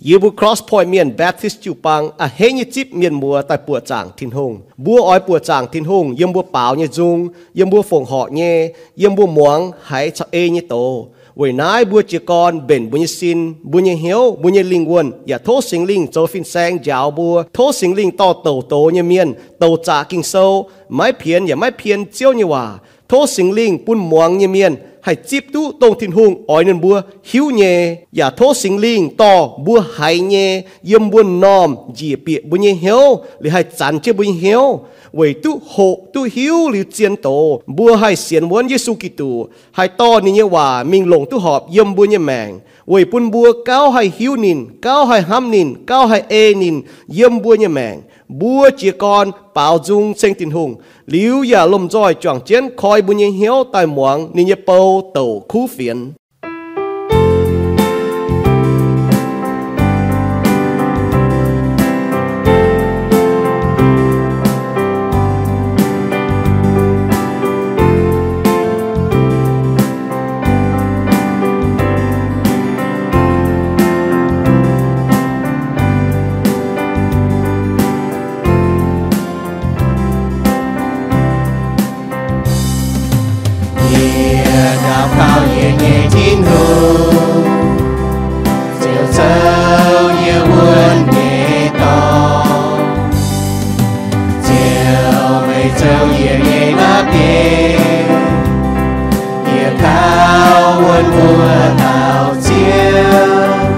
Yie mbuo Cross Point Mienh Baptist jiu-baang a'hneiv nyei zipv mienh muoz daaih buoqc zaangc Tin-Hungh. Mbuo oix buoqc zaangc Tin-Hungh yiem mbuo baaux nyei nzung, yiem mbuo fongc horc nyei, yiem mbuo muangx haiz caux ei nyei doz. Weic naaiv mbuo jiez gorn mbenc mbuo nyei sin, mbuo nyei hnyouv, mbuo nyei lingh wuonh, yaac tov Singx Lingh zoux fin-saeng njaaux mbuo. Tov Singx Lingh dorh douc doz nyei mienh, douc zaqc Ging-Sou, maiv pienx yaac maiv pien Ziouv nyei waac. Tov Singx Lingh bun muangx nyei mienh haih zipv duqv dongh Tin-Hungh oix ninh mbuo hiuv nyei, yaac tov Singx Lingh dorh mbuo haiz nyei yiem mbuo m'normh njiec bieqc mbuo nyei hnyouv, liuz haih zanx jienv mbuo nyei hnyouv, weic duqv hoqc duqv hiuv liuz zien doz, mbuo haih sienx wuonv Yesu Giduc, haih dorh ninh nyei waac mingh longc duqv horpc yiem mbuo nyei maengc, weic bun mbuo gauh haih hiuv ninh, gauh haih hnamv ninh, gauh haih ei ninh yiem mbuo nyei maengc. Mbuo jiez gorn baaux nzung ceng Tin-Hungh, liuz yaac lomh nzoih juangc jienv koi mbuo nyei hnyouv daaih muangx ninh nyei bou douc kuv fienx. Yie daux gaux yie nyei Tin-Hungh, Ziouv zoux yie wuonv nyei dorngx. Ziouv meih zoux yie nyei la'bieiv, yie kaux wuonv mbuo dauh Ziouv.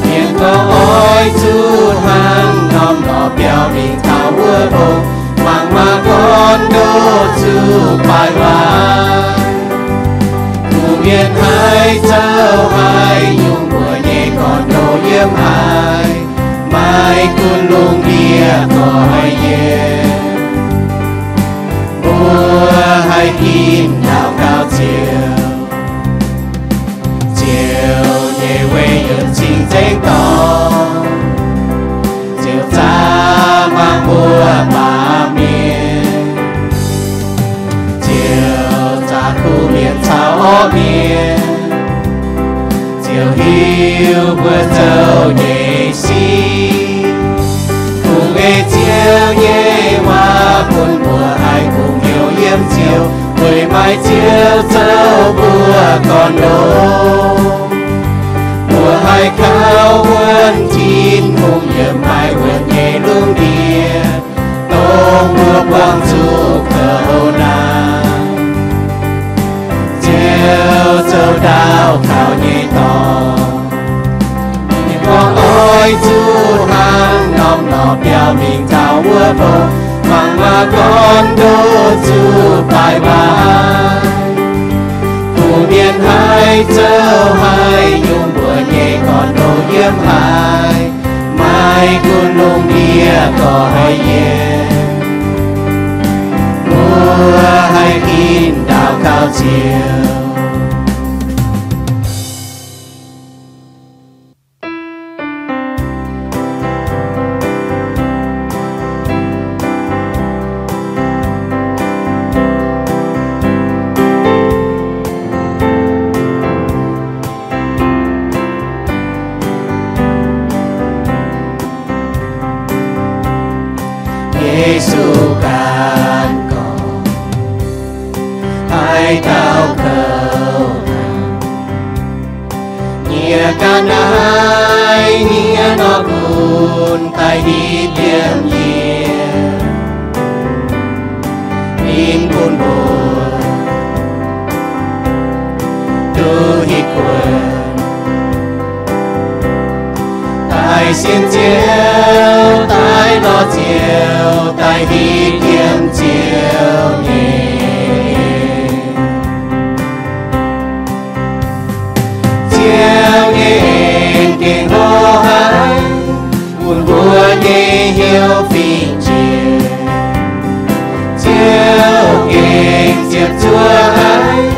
Mienh gorngv oix zuqc hnangv norm lorh biauv mingh taux wuov mbong, mangc maah gorn ndoqv zuqc baaix waac. Kuv mienh haih zoux haaix nyungc mbuox nyei gorn ndoqv yiem haaix, maaih gunv lungh ndiev goix yie. Mbuo haih ginv daux gaux Ziouv. Ziouv nyei weic yiem cing-nzengc dorngx, Ziouv zaah mangc mbuo baamh mienh. Ziouv zaah kuv mienh caux orv mienh. Ziouv hiuv mbuo zoux nyei sic. Kungx ei Ziouv nyei waac bun mbuo haih kungx heuc yiem Ziouv, weic maaih Ziouv zoux mbuo gorn-ndoqv. Mbuo haih kaux wuonv Tin-Hungh yiem maaih wuonv nyei lungh ndiev, dongh mbuo buangh zuqc kouv naanc. Ziouv zoux daux gaux nyei dorngx. Mienh gorngv oix zuqc hnangv norm lorh biauv mingh taux wuov mbong, mangc maah gorn ndoqv zuqc baaix waac. Kuv mienh haih zoux haaix nyungc mbuox nyei gorn ndoqv yiem haaix, maaih gunv lungh ndiev goix yie. Mbuo haih ginv daux gaux Ziouv. Yesu ganh gorngv, haaix dauh kouv nyiec ga'naaiv hniev nor, bun daaih hitv yiem yie, ninh bun mbuo duqv hitv kuonx. Daaih sienx Ziouv, daaih lorz Ziouv, daaih hitv yiem Ziouv nyei. Ziouv nyei en gengh hlo haic, bun mbuo nyei hnyouv fingx jiex. Ziouv gengh ziepc zuoqv haic,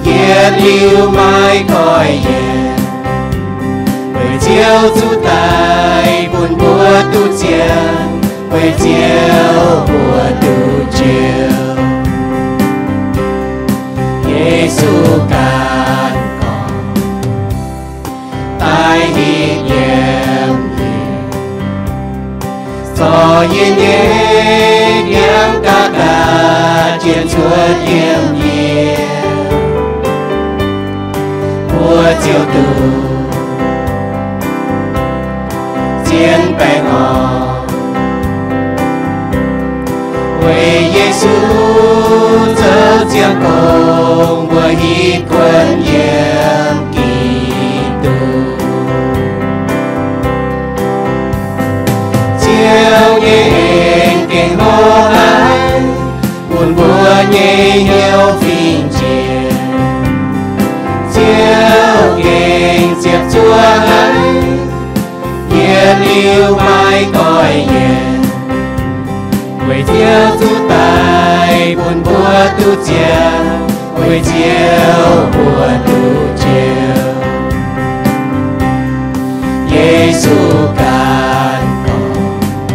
yietc liuz maiv goiv yienc. Weic Ziouv zuqc daic bun mbuo duqv zien, weic Ziouv mbuo duqv Ziouv. Yesu ganh gorngv, daaih hitv yie Yie nyei ndiangx gaax gaax, jiex cuotv yiem yie, mbuo ziouc duqv zien baengh orn. Weic Yesu zoux ziangh gong, mbuo hitv kuonx yiem Giduc. Ziouv nyei en gengh hlo haic, bun mbuo nyei hnyouv fingx njiec. Ziouv gengh ziepc zuoqv haic, yietc liuz maiv goiv yienc. Weic Ziouv zuqc daic bun mbuo duqv ziangh, weic Ziouv mbuo duqv njoux. Yesu ganh dorngx,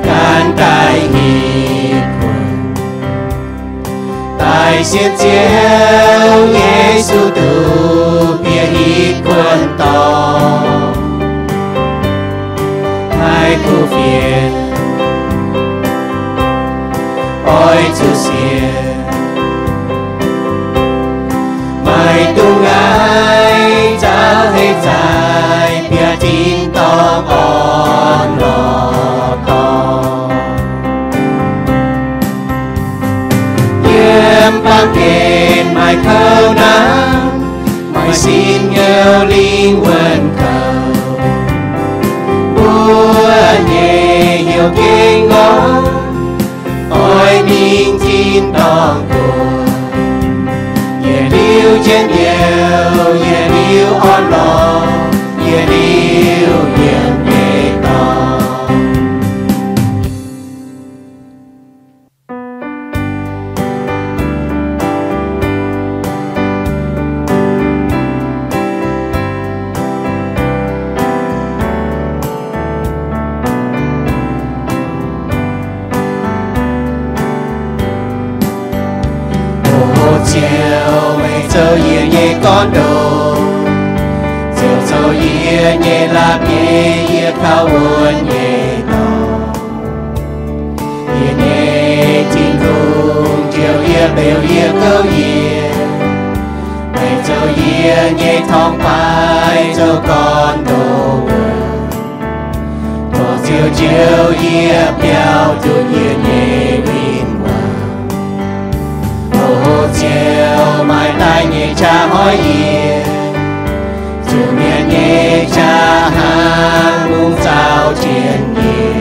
ganh daaih hitv kuonx. Daaih sienx Ziouv Yesu duqv bieqc hitv kuonx dorngx. Maiv kuv fienx, oix zuqc sienx. Maiv dungx ngaih zaux heix zaaic, bieqc tin-dorngh orn lorz dorngx. Yiem baamh gen maaih kouv namx, maaih sin hnyouv lingh wuonh kouv. Mbuo nyei hnyouv gengh ngorc, oix mingh tin-dorngh guoqv. Yietc liuz njien-youh, yietc liuz orn-lorqc, yietc liuz yiem nyei dorngx. O Ziouv, meih zoux yie nyei gorn-ndoqv, Ziouv zoux yie nyei la'bieiv, yie kaux wuonx nyei dorngx. Yie nyei Tin-Hungh, njoux yie, beu yie, gouv yie. Meih zoux yie nyei torngv-baaix, zoux gorn-ndoqv wuov. Dorh Ziouv njoux yie, biaux nduqc yie nyei win-wangc. O Ziouv, maaih daaih nyei qaqv hoiv yie, zuqc mienh nyei qaqv hnangv mungv zaaux jienv yie.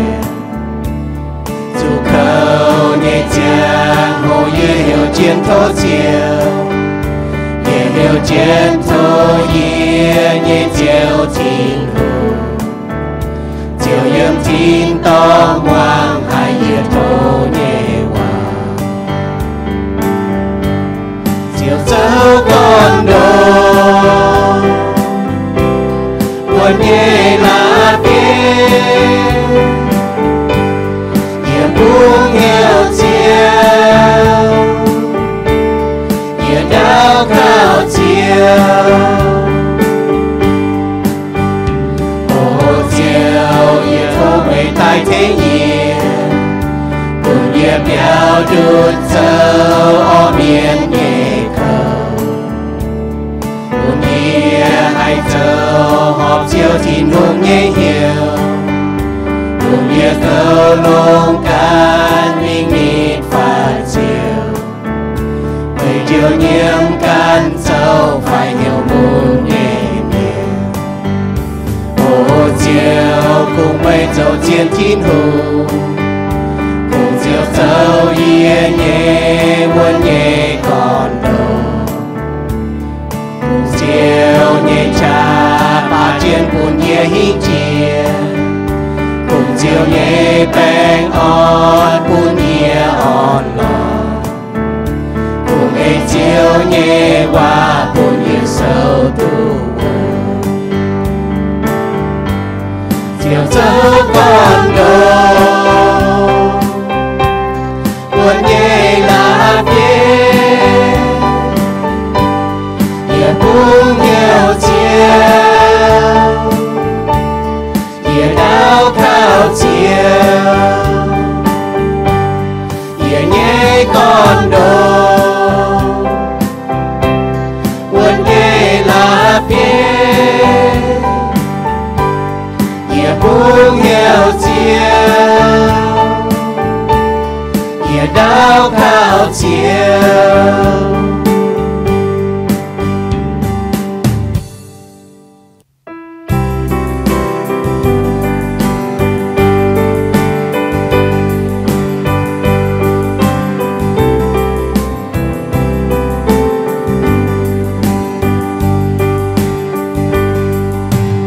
Zuqc kouv nyei ziangh hoc yie heuc jienv tov Ziouv, yie heuc jienv tov yie nyei Ziouv Tin-Hungh. Ziouv yiem tin-dorngh muangx haic yie tov nyei waac. Ziouv zoux gorn-ndoqv, wuonx nyei la'bieiv, yie bungx heuc Ziouv, yie daux gaux Ziouv. O Ziouv, yie tov meih daaih tengx yie, bun yie biaux nduqc zoux orv mienh nyei kouv. Bun yie haih zoux horpc Ziouv Tin-Hungh nyei hnyouv, bun yie zoux longx ganh mingh nitv faatv Ziouv. Meih njoux nyiemv ganh zoux faix hnyouv mun nyei mienh. O Ziouv, kungx meih zoux zien Tin-Hungh, kungx Ziouv zoux yie nyei wuonx nyei gorn-ndoqv. Kungx Ziouv nyei qaqv baac jienv bun yie hingh jiex, kungx Ziouv nyei baengh orn bun yie orn-lorqc. Kungx ei Ziouv nyei waac bun yie sou duqv wuonx. Ziouv zoux gorn-ndoqv, wuonx nyei la'bieiv, yie bungx heuc Ziouv, yie daux gaux Ziouv, yie nyei gorn-ndoqv, wuonv nyei la'bieiv, yie bungx heuc Ziouv, yie daux gaux Ziouv.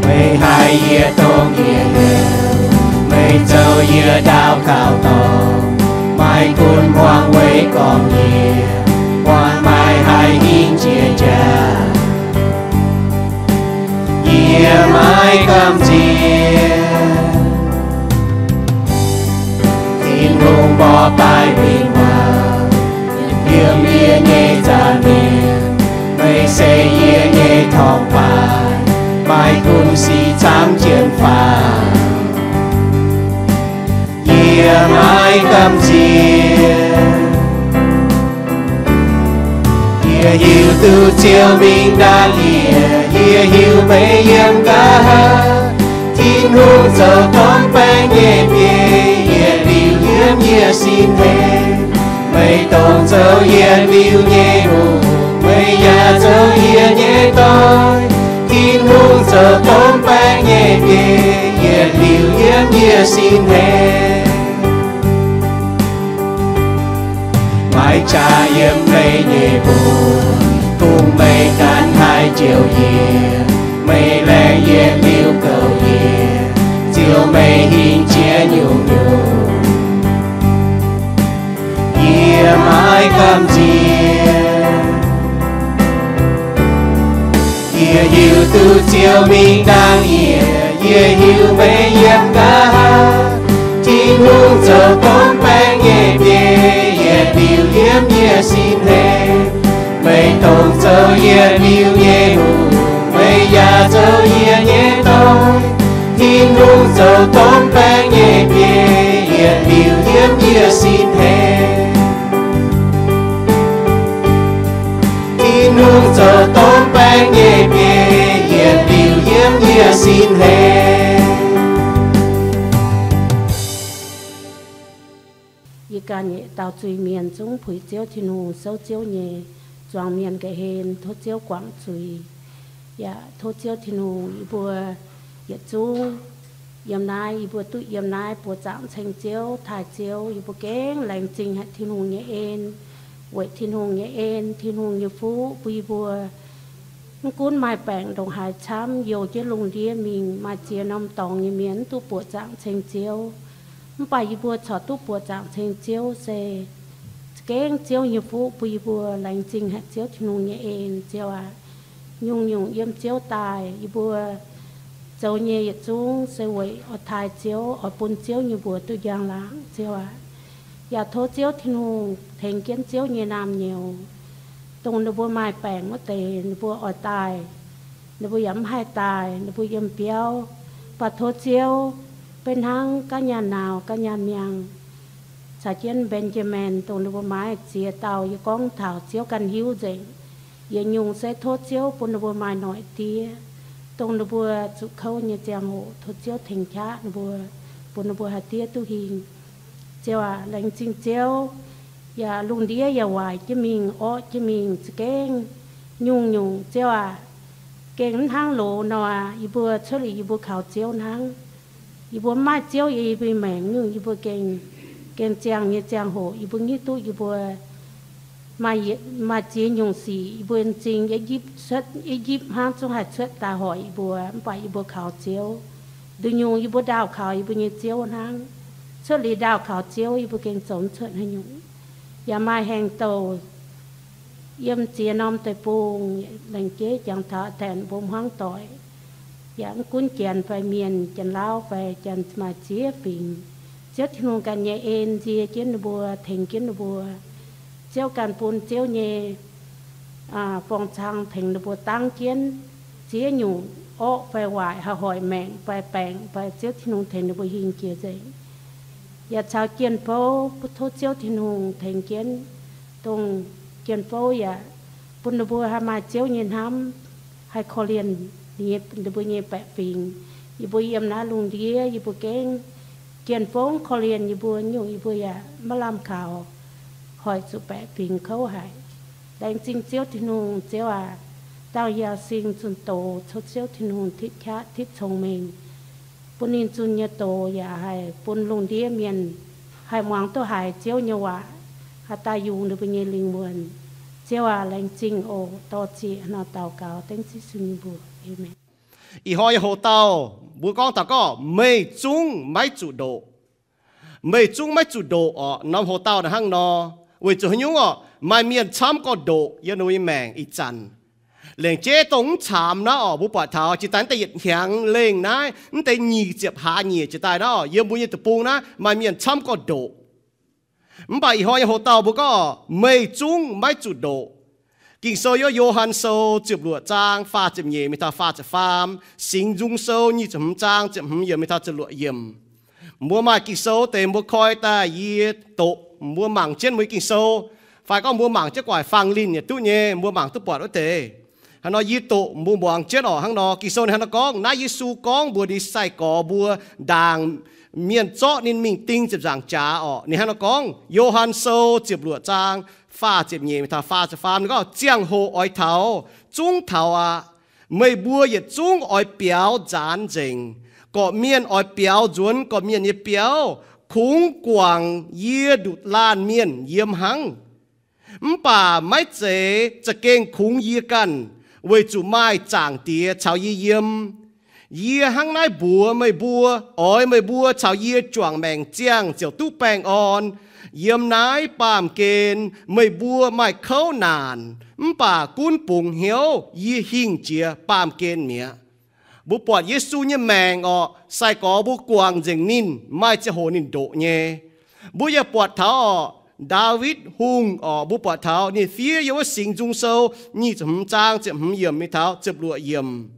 Meih haiz yie dongh yie heuc, meih zoux yie daux gaux dorngx. Maaih gunv hmuangx weic gormx yie, hmuangx maaih haiz hingv jiex jaax. Yie maiv gamh nziex. Tin-Hungh mborqv daaih win-wangc yiem yie nyei nza'hmien. Meih se yie nyei torngv-baaix, maaih gunv sic camv jienv faaux. Yie maiv gamh nziex. Yie hiuv duqv Ziouv mingh ndaangc yie, yie hiuv meih yiem nqa'haav. Tin-Hungh zoux domh baeng nyei biei, yietc liuz yiem yie sin heix. Meih dongh zoux yietc liuz nyei hungh, meih yaac zoux yie nyei doic. Tin-Hungh zoux domh baeng nyei biei, yietc liuz yiem yie sin heix. Maiv jaax yiem meih nyei mbuox, kungx meih ganh haih njoux yie. Meih laengz yietc liuz goux yie, ziouc meih hingh jiex nyungc-nyungc. Yie maiv gamh nziex. Yie hiuv duqv Ziouv mingh ndaangc yie, yie hiuv meih yiem nqa'haav. Tin-Hungh zoux domh baeng nyei biei, yietc liuz yiem yie sin heix. Meih dongh zoux yietc liuz nyei hungh, meih yaac zoux yie nyei doic. Tin-Hungh zoux domh baeng nyei biei, yietc liuz yiem yie sin heix. Tin-Hungh zoux domh baeng nyei biei, yietc liuz yiem yie sin heix. Yie ganh yietc dauh zuiz-mienh zungv puix Ziouv Tin-Hungh, souv Ziouv nyei zuangx mienh ga'hlen, tov Ziouv guangc zuiz. Yaac tov Ziouv Tin-Hungh, yie mbuo yietc zungv yiem naaiv, yie mbuo duqv yiem naaiv buoz-zaangc ceng Ziouv, taaih Ziouv, yie mbuo gengh laengz zingh haic Tin-Hungh nyei en, weic Tin-Hungh nyei en, Tin-Hungh nyei fuqv bun yie mbuo. Mv gunv maaih baengc ndongc haaix camv, youh jienv lungh ndiev mingh, maaih ziex norm dorngx nyei mienh mv duqv buoz-zaangc ceng Ziouv. Mv baac yie mbuo corc duqv buoz-zaangc ceng Ziouv se za'gengh Ziouv nyei fuqv bun yie mbuo. Laengz zingh haic Ziouv Tin-Hungh nyei en, Ziouv aac. Nyungc-nyungc yiem Ziouv daaih, yie mbuo zoux nyei yietc zungv se weic oix taaih Ziouv, oix bun Ziouv nyei mbuox duqv njang-laangc, Ziouv aac. Yaac tov Ziouv Tin-Hungh tengx jienv Ziouv nyei naamh nyouz, dongh ninh mbuo maaih baengc wuov deix, ninh mbuo oix daaih, ninh mbuo yaac mv haih daaih, ninh mbuo yiem biauv. Mv baac tov Ziouv, beiv hnangv gaav nyaanh nauz, gaav nyaanh miangh, caux jienv Mben^jaa^min, dongh ninh mbuo maaih ziex dauh, yie gorngv taux Ziouv ganh hiuv nzengc. Yietc nyungc se tov Ziouv bun ninh mbuo maaih noic diev, dongh ninh mbuo zuqc kouv nyei ziangh hoc, tov Ziouv tengx qaqv ninh mbuo, bun ninh mbuo haih diev duqv hingh. Ziouv aac, laengz zingh Ziouv. Yaac lungh ndiev yaac waaic jienv mingh, orqv jienv mingh za'gengh nyungc-nyungc, Ziouv aac. Gengh mv hnangv loz nor, yie mbuo cuotv liuz yie mbuo kaux Ziouv hnangv. Yie mbuo mv maaih Ziouv yiem yie mbuo maengc nyungc, yie mbuo gengh, gengh ziangh nyei ziangh hoc yie mbuo nitv duqv yie mbuo maaih, maaih ziex nyungc sic yie mbuo m'zing yietv njipv cuotv, yietv njipv hnangv zungv haih cuotv daaih hoic yie mbuo. Mv baac yie mbuo kaux Ziouv, nduqc nyungc yie mbuo ndaauh kaux yie mbuo nyei Ziouv hnangv. Cuotv liuz ndaauh kaux Ziouv, yie mbuo gengh zoux mv cuotv haaix nyungc. Yaac maaih haengh douh yiem ziex norm deic-bung, laengz jeiv jangx taux Aa^daengx mbuo hmuangv doic, yaac mv gunv janx fai mienh, janx-lauv fai janx maaih ziex fingx, Ziouv Tin-Hungh ganh nyei en nzie jienv ninh mbuo, tengx jienv ninh mbuo. Ziouv ganh bun Ziouv nyei forng-cang tengx ninh mbuo dangv jienv ziex nyungc orqv fai waaic, haih hoic maengc fai baengc fai Ziouv Tin-Hungh tengx ninh mbuo hingh jiex nzengc. Yaac caux jien-fouv bun tov Ziouv Tin-Hungh tengx jienv, dongh jien-fouv yaac bun ninh mbuo haih maaih Ziouv nyei hnamv, haih korv-lienh ninh mbuo nyei baeqc fingx. Yie mbuo yiem naaiv lungh ndiev, yie mbuo gengh jien-fouv korv-lienh yie mbuo nyungc, yie mbuo yaac maiv lamh kaux, hoic zuqc baeqc fingx kouv haic. Laengz zingh Ziouv Tin-Hungh, Ziouv aac, dangh Yaauc Sing zunh doz, tov Ziouv Tin-Hungh tipv qaqv tipv cong-mengh, bun ninh zunh nyei doz yaac haih bun lungh ndiev mienh haih muangx duqv haiz Ziouv nyei waac, haih daaih yungz ninh mbuo nyei lingh wuonh. Ziouv aac, laengz zingh oc. Dor-ziec nor daux gaux dengv Yesu nyei mbuox. Aamen. Ih hnoi nyei hoc-dauh mbuo gorngv taux gorngv meih zungv maiv zuqc ndoqc. Meih zungv maiv zuqc ndoqc orqc. Norm hoc-dauh naaiv hnangv nor, weic zuqc haaix nyungc orqc? Maaih mienh camv gorx ndoqc yiem ninh mbuo nyei maengc ih zanc. Laengz jeiv dongh mv caamx naaiv orqc, mbuo buatc taux jiex daaih naaiv deix yietc hnyangx lengh naaiv, mv deix nyic ziepc hlaax nyieqc jiex daaih naaiv orqc, yiem mbuo nyei deic-bung naaiv maaih mienh camv gorx ndoqc. Mv baac ih hnoi nyei hoc-dauh mbuo gorngv meih zungv maiv zuqc ndoqc. Ging-Sou yiem Yo^han Sou ziepc luoqc zaang faah ziepc nyeic mingh taux faah ziepc faam, Singx Nzung Sou nyic ziepc hmz zaang ziepc hmz yiemc mingh taux ziepc luoqc yiemc. Mbuo maaih Ging-Sou deix mbuo koi daaih yie doqc, mbuo mangc jienv mbuo nyei Ging-Sou, fai gorngv mbuo mangc jienv gu'nguaaic fang linh yaac duqv nyei, mbuo mangc duqv buatc wuov deix. Hnangv nor yie doqc mbuo muangx jienv orqc. Hnangv nor Ging-Sou ninh hnangv nor gorngv, naaiv Yesu gorngv mbuox ninh sai-gorx mbuo ndaangc mienh zorqv ninh mingh ding ziepc nzaangc jaax orqc. Ninh hnangv nor gorngv, Yo^han Sou ziepc luoqc zaang faah ziepc nyeic mingh taux faah ziepc faam, ninh gorngv, ziangh hoc oix taux, zungv taux aqv. Meih mbuo yietc zungv oix biaux nzaanx nzengc. Gorqv-mienh oix biaux nzuonx gorqv-mienh nyei biauv, kungx guangc yie nduqc laanh mienh yiem hnangv. Mv baac maiv zeiz za'gengh kungx yie ganh, weic zuqc maaih Zaangc Diex caux yie yiem. Yie hnangv naaiv mbuox meih mbuo, oix meih mbuo caux yie juangc maengc ziangh ziouc duqv baengh orn. Yiem naaiv baamh gen meih mbuo maaih kouv naanc, mv baac gunv bungx hnyouv, yie hingh jiex baamh gen mi'aqv. Mbuo buatc Yesu nyei maengc orqc, sai-gorx mbuo guangc nzengc ninh, maaih ziangh hoc ninh ndoqc nyei. Mbuo yaac buatc taux orqc, Ndaawitv Hungh orqc, mbuo buatc taux ninh fiev yiem wuov Singx Nzung Sou nyic ziepc hmz zaang ziepc hmz yiemc mingh taux ziepc luoqc yiemc.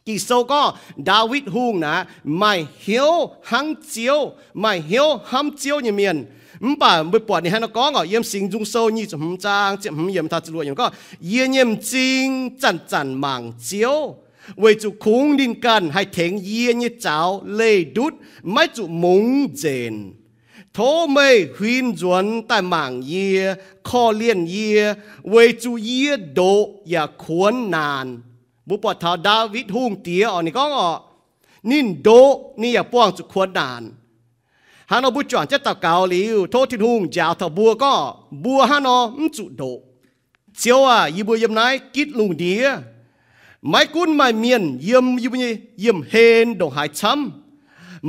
Ging-Sou gorngv Ndaawitv Hungh naaic maaih hnyouv hnangv Ziouv, maaih hnyouv hnamv Ziouv nyei mienh. Mv baac mbuo buatc ninh hnangv nor gorngv orqc, yiem Singx Nzung Sou nyic ziepc hmz zaang ziepc hmz yiemc taux ziepc luoqc yiemc gorngv, yie nyei m'zing zanc-zanc mangc Ziouv, weic zuqc kungx ninh ganh haih tengx yie nyei zaux leih ndutv, maiv zuqc mungx nzenc. Tov meih huin nzuonx daaih mangc yie, korv-lienh yie, weic zuqc yie ndoqc yaac kuonx naanc. Mbuo buatc taux Ndaawitv Hungh diex orqc, ninh gorngv orqc, ninh ndoqc ninh yaac buangh zuqc kuonx naanc. Hnangv nor mbuo juangc jienv daux gaux liuz, tov Tin-Hungh njaaux taux mbuo gorngv mbuo hnangv nor mv zuqc ndoqc. Ziouv aac, yie mbuo yiem naaiv gitv lungh ndiev, maiv gunv maaih mienh yiem yie mbuo nyei yiemh hlen ndongc haaix camv,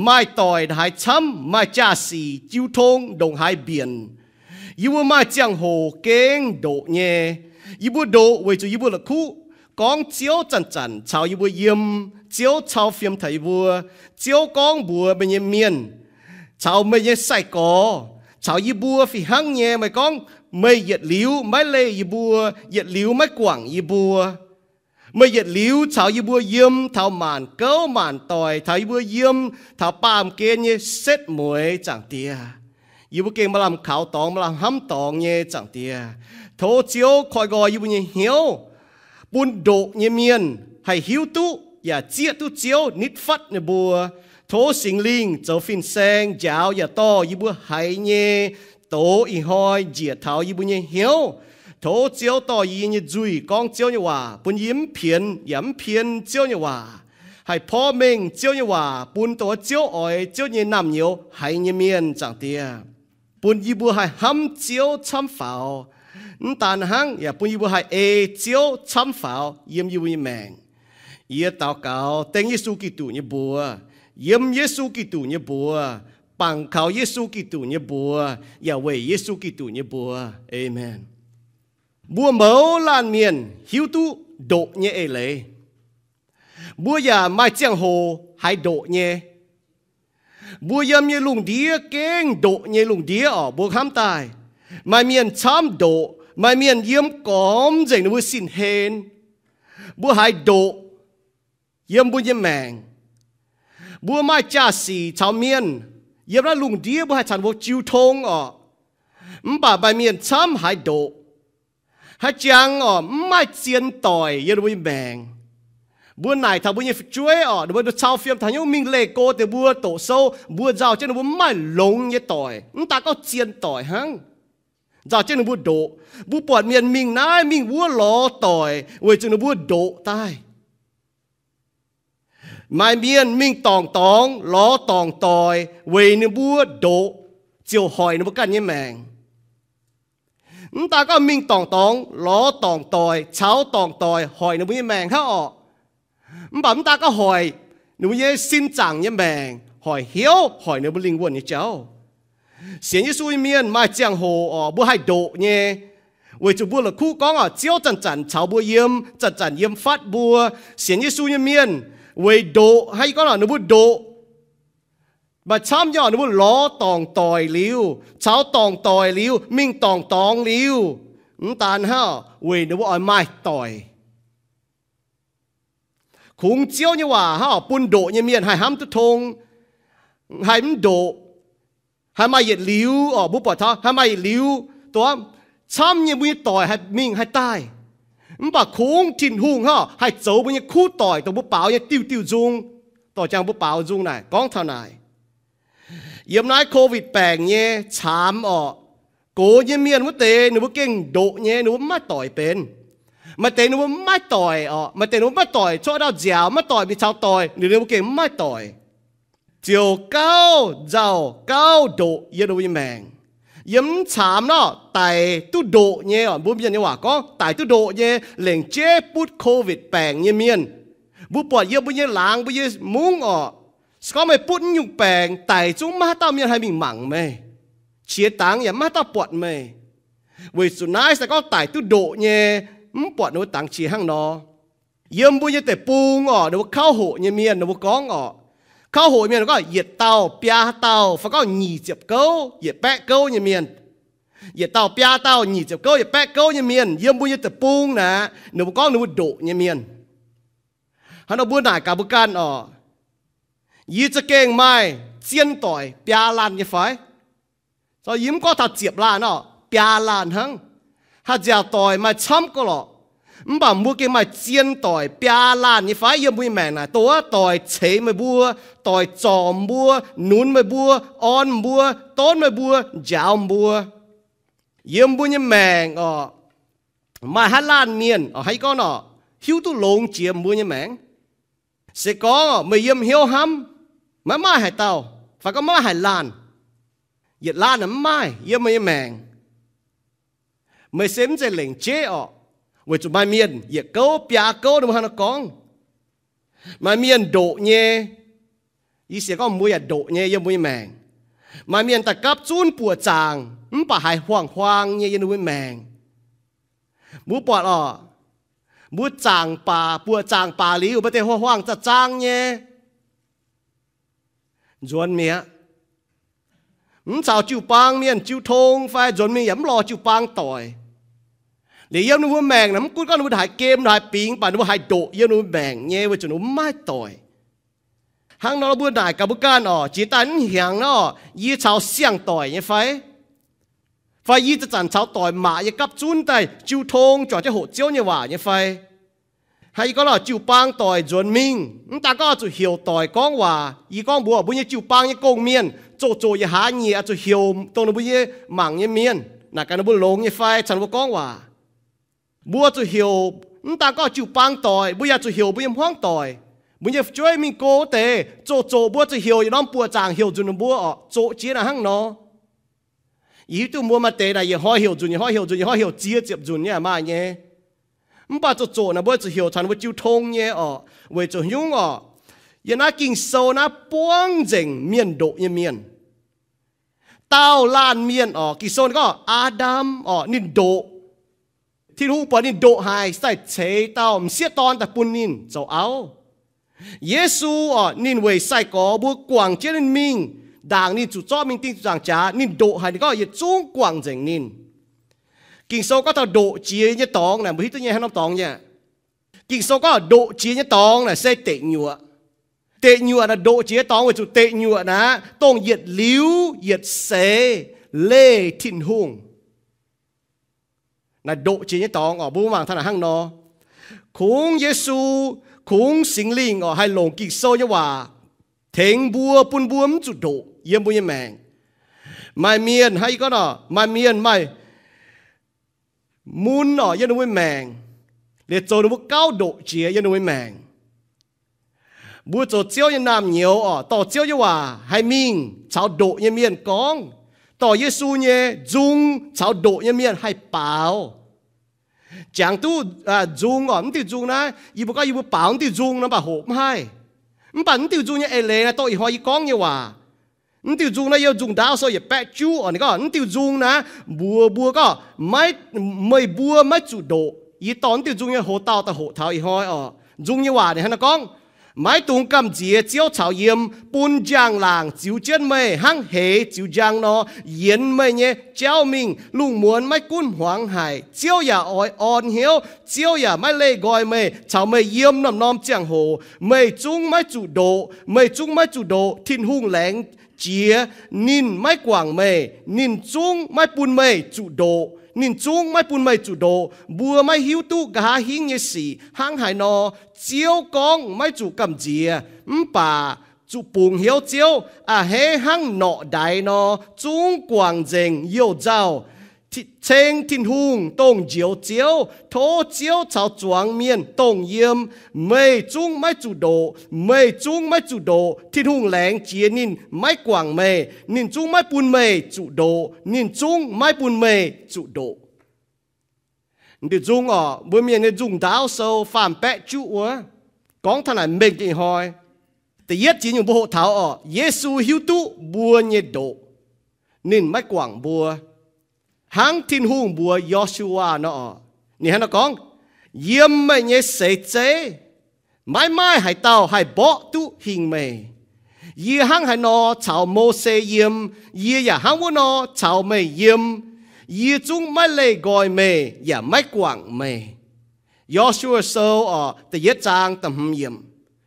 maaih doic ndongc haaix camv, maaih jaa-sic jiu tong ndongc haaix mbienc, yie mbuo maaih ziangh hoc gengh ndoqc nyei. Yie mbuo ndoqc weic zuqc yie mbuo la'kuqv gorngv Ziouv zanc-zanc caux yie mbuo yiem, Ziouv cau fiem taux yie mbuo. Ziouv gorngv mbuox meih nyei mienh, caux meih nyei sai-gorx, caux yie mbuo fih hnangv nyei. Meih gorngv meih yietc liuz maiv leih yie mbuo, yietc liuz maiv guangc yie mbuo. Meih yietc liuz caux yie mbuo yiem taux maanc gouv maanc doic, taux yie mbuo yiem taux baamh gen nyei setv mueiz, Zaangc Diex. Yie mbuo gengh maaih lamh kaux dorngx, maaih lamh hnamv dorngx nyei, Zaangc Diex. Tov Ziouv koi nqoi yie mbuo nyei hnyouv, bun ndoqc nyei mienh haih hiuv duqv yaac zieqv duqv Ziouv nitv fatv ninh mbuo. Tov Singx Lingh zoux fin-saeng njaaux yaac dorh yie mbuo haiz nyei doz ih hnoi njiec taux yie mbuo nyei hnyouv. Tov Ziouv dorh yie nyei nzuih gorngv Ziouv nyei waac, bun yie mv pienx yaac mv pien Ziouv nyei waac. Haih porv mengh Ziouv nyei waac bun dongh wuov Ziouv oix Ziouv nyei naamh nyouz haiz nyei mienh, Zaangc Diex. Bun yie mbuo haih hnamv Ziouv camv faaux. Mv daan hnangv, yaac bun yie mbuo haih ei Ziouv camv faaux yiem yie mbuo nyei maengc. Yie daux gaux dengv Yesu Giduc nyei mbuox, yiem Yesu Giduc nyei mbuox, bangc kaux Yesu Giduc nyei mbuox, yaac weic Yesu Giduc nyei mbuox. Aamen. Mbuo mouz laanh mienh hiuv duqv ndoqc nyei eix leiz. Mbuo yaac maaih ziangh hoc haiz ndoqc nyei. Mbuo yiem nyei lungh ndiev gengh ndoqc nyei lungh ndiev orqc, mbuo hnamv daaih. Maaih mienh camv ndoqc, maaih mienh yiem gormx nzengc ninh mbuo sin-hlen. Mbuo haiz ndoqc. yiem mbuo nyei maengc. Mbuo maaih jaa-sic caux mienh yiem naaiv lungh ndiev, mbuo haih caux ninh mbuo jiu tong orqc. Mv baac maaih mienh camv haaix ndoqc, haaix jangx orqc, mv maaih zien doic yiem ninh mbuo nyei maengc. Mbuo naaic taux mbuo nyei fu'jueiv orqc, ninh mbuo cau fiem taux hnyouv mingh leih go deix mbuo doqc sou, mbuo nzauh jienv ninh mbuo mv maaih longx nyei doic, mv daaih gorngv zien doic hnangv. Nzauh jienv ninh mbuo ndoqc. Mbuo buatc mienh mingh naaiv mingh wuov lorz doic weic zuqc ninh mbuo ndoqc daaih. Maaih mienh mingh dorngc dorngx lorz dorngc doic weic ninh mbuo ndoqc, ziouc hoic ninh mbuo ganh nyei maengc. Mv daaih gorngv mingh dorngc dorngx lorz dorngc doic caux dorngc doic hoic ninh mbuo nyei maengc hnangv orqc. Mv baac mv daaih gorngv hoic ninh mbuo nyei sin zaangc nyei maengc, hoic hnyouv, hoic ninh mbuo lingh wuonh nyei jauv. Sienx Yesu nyei mienh maaih ziangh hoc orqc, mbuo haih ndoqc nyei, weic zuqc mbuo la'kuqv gorngv orqc, Ziouv zanc-zanc caux mbuo yiem, zanc-zanc yiem fatv mbuo. Sienx Yesu nyei mienh weic ndoqc, hnangv yie gorngv orqc, ninh mbuo ndoqc maaih camv nyei orqc, ninh mbuo lorz dorngc doic liuz, caux dorngc doic liuz, mingh dorngc dorngx liuz, mv daan hnangv orqc, weic ninh mbuo oix maaih doic. Kungx Ziouv nyei waac hnangv orqc, bun ndoqc nyei mienh haih hnamv duqv tong, haih mv ndoqc, haih maaih yietc liuz orqc, mbuo buatc taux haih maaih yietc liuz, dongh camv nyei mbuo nyei doic haih mingh haih daaih. Mv baac kungx Tin-Hungh hnangv orqc, haih zoux mbuo nyei kuv doic, dongh mbuo baaux nyei diuh diuh nzung, dorh jangx mbuo baaux nzung naaic gorngv taux naaic. Yiem naaiv Covid baengc nyei caamx orqc, gox nyei mienh wuov deix ninh mbuo gengh ndoqc nyei, ninh mbuo mv maaih doic benx. Maaih deix ninh mbuo mv maaih doic orqc, maaih deix ninh mbuo mv maaih doic cuotv ndau nziaaux, mv maaih doic mingh caux doic, ninh mbuo gengh mv maaih doic. Ziouc gauh nzauh gauh ndoqc yiem ninh mbuo nyei maengc. Yiem mv caamx nor, daic duqv ndoqc nyei orqc, mbuo mienh nyei waac gorngv daic duqv ndoqc nyei, lengc jeiv butv Covid baengc nyei mienh. Mbuo buatc yiem mbuo nyei laangz, mbuo nyei mungv orqc, se gorngv meih butv nyungc baengc, daic zungv maiv haaix dauh mienh haih mingh mangc meih. Qiex dangx yaac maiv haaix dauh buatc meih. Weic zuqc naaiv se gorngv daic duqv ndoqc nyei, mv buatc ninh mbuo dangx qiex hnangv nor. Yiem mbuo nyei deic-bung orqc, ninh mbuo kauv hoqc nyei mienh ninh mbuo gorngv orqc, kauv hoqc mienh gorngv yietc dauh biaa dauh fai gorngv nyic ziepc gouv yietc baeqv gouv nyei mienh. Yietc dauh biaa dauh nyic ziepc gouv yietc baeqv gouv nyei mienh yiem mbuo nyei deic-bung naaic, ninh mbuo gorngv ninh mbuo ndoqc nyei mienh. Hnangv nor mbuo naaic gaax mbuo ganh orqc, yie za'gengh maaih zien doic biaa laanh nyei fai? Yie mv gorngv taux ziepc laanh orqc, biaa laanh hnangv. Haih nziaauc doic maaih camv gauh lorqc, mv baac mbuo gengh maaih zien doic biaa laanh nyei fai yiem mbuo nyei maengc naaic, dongh wuov doic ceix meih mbuo, doic zorc mbuo, nunz meih mbuo, orn mbuo, donv meih mbuo, njaaux mbuo. Yiem mbuo nyei maengc orqc, maaih haaix laanh mienh orqc, hnangv yie gorngv orqc, hiuv duqv longx jiex mbuo nyei maengc? Se gorngv meih yiem hnyouv hnamv, maiv maaih haaix dauh, fai gorngv maiv maaih haaix laanh, yietc laanh mv maaih yiem meih nyei maengc. Meih se mv zeiz lengc jeiv orqc, weic zuqc maaih mienh yietc gouv biaa gouv ninh mbuo hnangv nor gorngv. Maaih mienh ndoqc nyei, yie sienx gorngv mbuo yaac ndoqc nyei yiem mbuo nyei maengc. Maaih mienh daaih gapv zunv buoqc zaangc mv baac haiz huaang-huaang nyei yiem ninh mbuo nyei maengc. Mbuo buatc orqc, mbuo zaangc baac, buoqc zaangc baac liuz, maaih deix huaang-huaang zaang-zaang nyei, nzuonx mi'aqv. Mv caux jiu-baang mienh jiu tong fai nzuonx mingh yaac mv lorz jiu-baang doic. Liuz yiem ninh mbuo maengc naaic, mv gunv gorngv ninh mbuo haiz gem, haiz bingx, mv baac ninh mbuo haiz ndoqc yiem ninh mbuo maengc nyei weic zuqc ninh mbuo mv maaih doic. Hnangv nor mbuo naaic gaax mbuo ganh orqc, jiex daaih mv hnyangx nor, yie caux siang-doic nyei fai? Fai yie zanc-zanc caux doic maac nyei gapv zunv daaih jiu tong, juangc jienv hoqc Ziouv nyei waac nyei fai? Hnangv yie gorngv nor, jiu-baang doic nzuonx mingh, mv daan gorngv oix zuqc heuc doic gorngv waac. Yie gorngv mbuox mbuo nyei jiu-baang nyei gong-mienh, zoqc zoqc yietc hlaax nyieqc oix zuqc heuc dongh ninh mbuo nyei mangc nyei mienh, naaic gaax ninh mbuo longx nyei fai caux ninh mbuo gorngv waac. Mbuo zuqc heuc, mv daan gorngv jiu-baang doic, mbuo yaac zuqc heuc mbuo nyei hmuangv doic, mbuo nyei fu'jueiv mingh go wuov deix, zoqc zoqc mbuo zuqc heuc yietc norm buoqc zaangc heuc nzunc ninh mbuo orqc, zoqc jiex naaic hnangv nor. Yie hiuv duqv mbuo maaih deix naaic yietc hnoi heuc nzunc, yietc hnoi heuc nzunc, yietc hnoi heuc ziex ziepc nzunc nyei maaih nyei. Mv baac zoqc zoqc naaic mbuo zuqc heuc caux ninh mbuo jiu tong nyei orqc, weic zuqc hnyungv orqc, yiem naaiv Ging-Sou naaiv buangv nzengc mienh ndoqc nyei mienh. Daauh laanh mienh orqc, Ging-Sou gorngv Aa^ndam orqc, ninh ndoqc. Tin-Hungh buatc ninh ndoqc haic, se daaih ceix dauh m'sieqv dorn daaih bun ninh zoux auv. Yesu orqc, ninh weic sai-gorx mbuo guangc jienv ninh mingh, ndaangc ninh zuqc zorqv mingh ding zuqc zaangc jaax, ninh ndoqc haic, ninh gorngv yietc zungv guangc nzengc ninh. Ging-Sou gorngv taux ndoqc jiex nyei dorngx naaic, mbuo hiuv duqv nyei haaix norm dorngx nyei aqv? Ging-Sou gorngv ndoqc jiex nyei dorngx naaic se deic nyuoqc. Deic nyuoqc naaic ndoqc jiex nyei dorngx weic zuqc deic nyuoqc naaic dongh yietc liuz yietc seix leih Tin-Hungh. Naaic ndoqc jiex nyei dorngx oc, mbuo mangc taux naaic hnangv nor. Kungx Yesu, kungx Singx Lingh oc, haih longc Ging-Sou nyei waac tengx mbuo, bun mbuo mv zuqc ndoqc yiem mbuo nyei maengc. Maaih mienh, hnangv yie gorngv nor, maaih mienh maaih mun oc yiem ninh mbuo maengc, liuz zoux ninh mbuo gauh ndoqc jiex yiem ninh mbuo maengc. Mbuo zoux Ziouv nyei naamh nyouz oc, dorh Ziouv nyei waac haih mingh caux ndoqc nyei mienh gorngv, dorh Yesu nyei nzung caux ndoqc nyei mienh haih baaux. Jangx duqv nzung oc, mv diuh nzung naaiv, yie mbuo gorngv yie mbuo baaux mv diuh nzung nor mv baac hoqc mv haih. Mv baac mv diuh nzung nyei eix leiz naaiv dongh ih hnoi yie gorngv nyei waac. Mv diuh nzung naaiv yiem Nzung Ndaauv Sou yietc baeqv juqv oc, ninh gorngv mv diuh nzung naaiv mbuox mbuo gorngv, maiv, meih mbuo maiv zuqc ndoqc. Yie dorh mv diuh nzung nyei hoc dauh daaih hoqc taux ih hnoi oc. Nzung nyei waac ninh hnangv naaiv gorngv, maiv dungx gamh nziex Ziouv caux yiem, bun njang-laangc ziux jienv meih hnangv heix ziux njang nor, yienx meih nyei jauv mingh. Lungh muonz maiv gunv hmuangx haic, Ziouv yaac oix orn hnyouv. Ziouv yaac maiv leih nqoi meih, caux meih yiem norm-norm ziangh hoc. Meih zungv maiv zuqc ndoqc, meih zungv maiv zuqc ndoqc. Tin-Hungh laengz jiex ninh maiv guangc meih, ninh zungv maiv bun meih zuqc ndoqc. Ninh zungv maiv bun meih zuqc ndoqc. Mbuo maiv hiuv duqv nqa'haav hingv nyei sic hnangv haaix nor. Ziouv gorngv maiv zuqc gamh nziex, mv baac zuqc bungx hnyouv Ziouv, a'hneiv hnangv norqc ndaix nor, zungv guangc nzengc youh nzauh, ceng Tin-Hungh dongh Njoux Ziouv. Tov Ziouv caux zuangx mienh dongh yiem. Meih zungv maiv zuqc ndoqc, meih zungv maiv zuqc ndoqc. Tin-Hungh laengz jiex ninh maiv guangc meih, ninh zungv maiv bun meih zuqc ndoqc, ninh zungv maiv bun meih zuqc ndoqc. Diuh nzung oc, mbuo Mienh nyei Nzung Ndaauv Sou faam baeqv juqv wuov, gorngv taux naaic mengh nyei hnoi. Da'yietv jiex nyungc mbuo hoqc taux oc, Yesu hiuv duqv mbuo nyei ndoqc. Ninh maiv guangc mbuo. Hnangv Tin-Hungh mbuox Yo^su^waa nor oc, ninh hnangv nor gorngv, yiem meih nyei seix zeiv maiv maaih haaix dauh haih mborqv duqv hingh meih. Yie hnangv haaix nor caux Mose yiem, yie yaac hnangv wuov nor caux meih yiem. Yie zungv maiv leih nqoi meih yaac maiv guangc meih. Yo^su^waa Sou oc, da'yietv zaang da'hmz yiemc.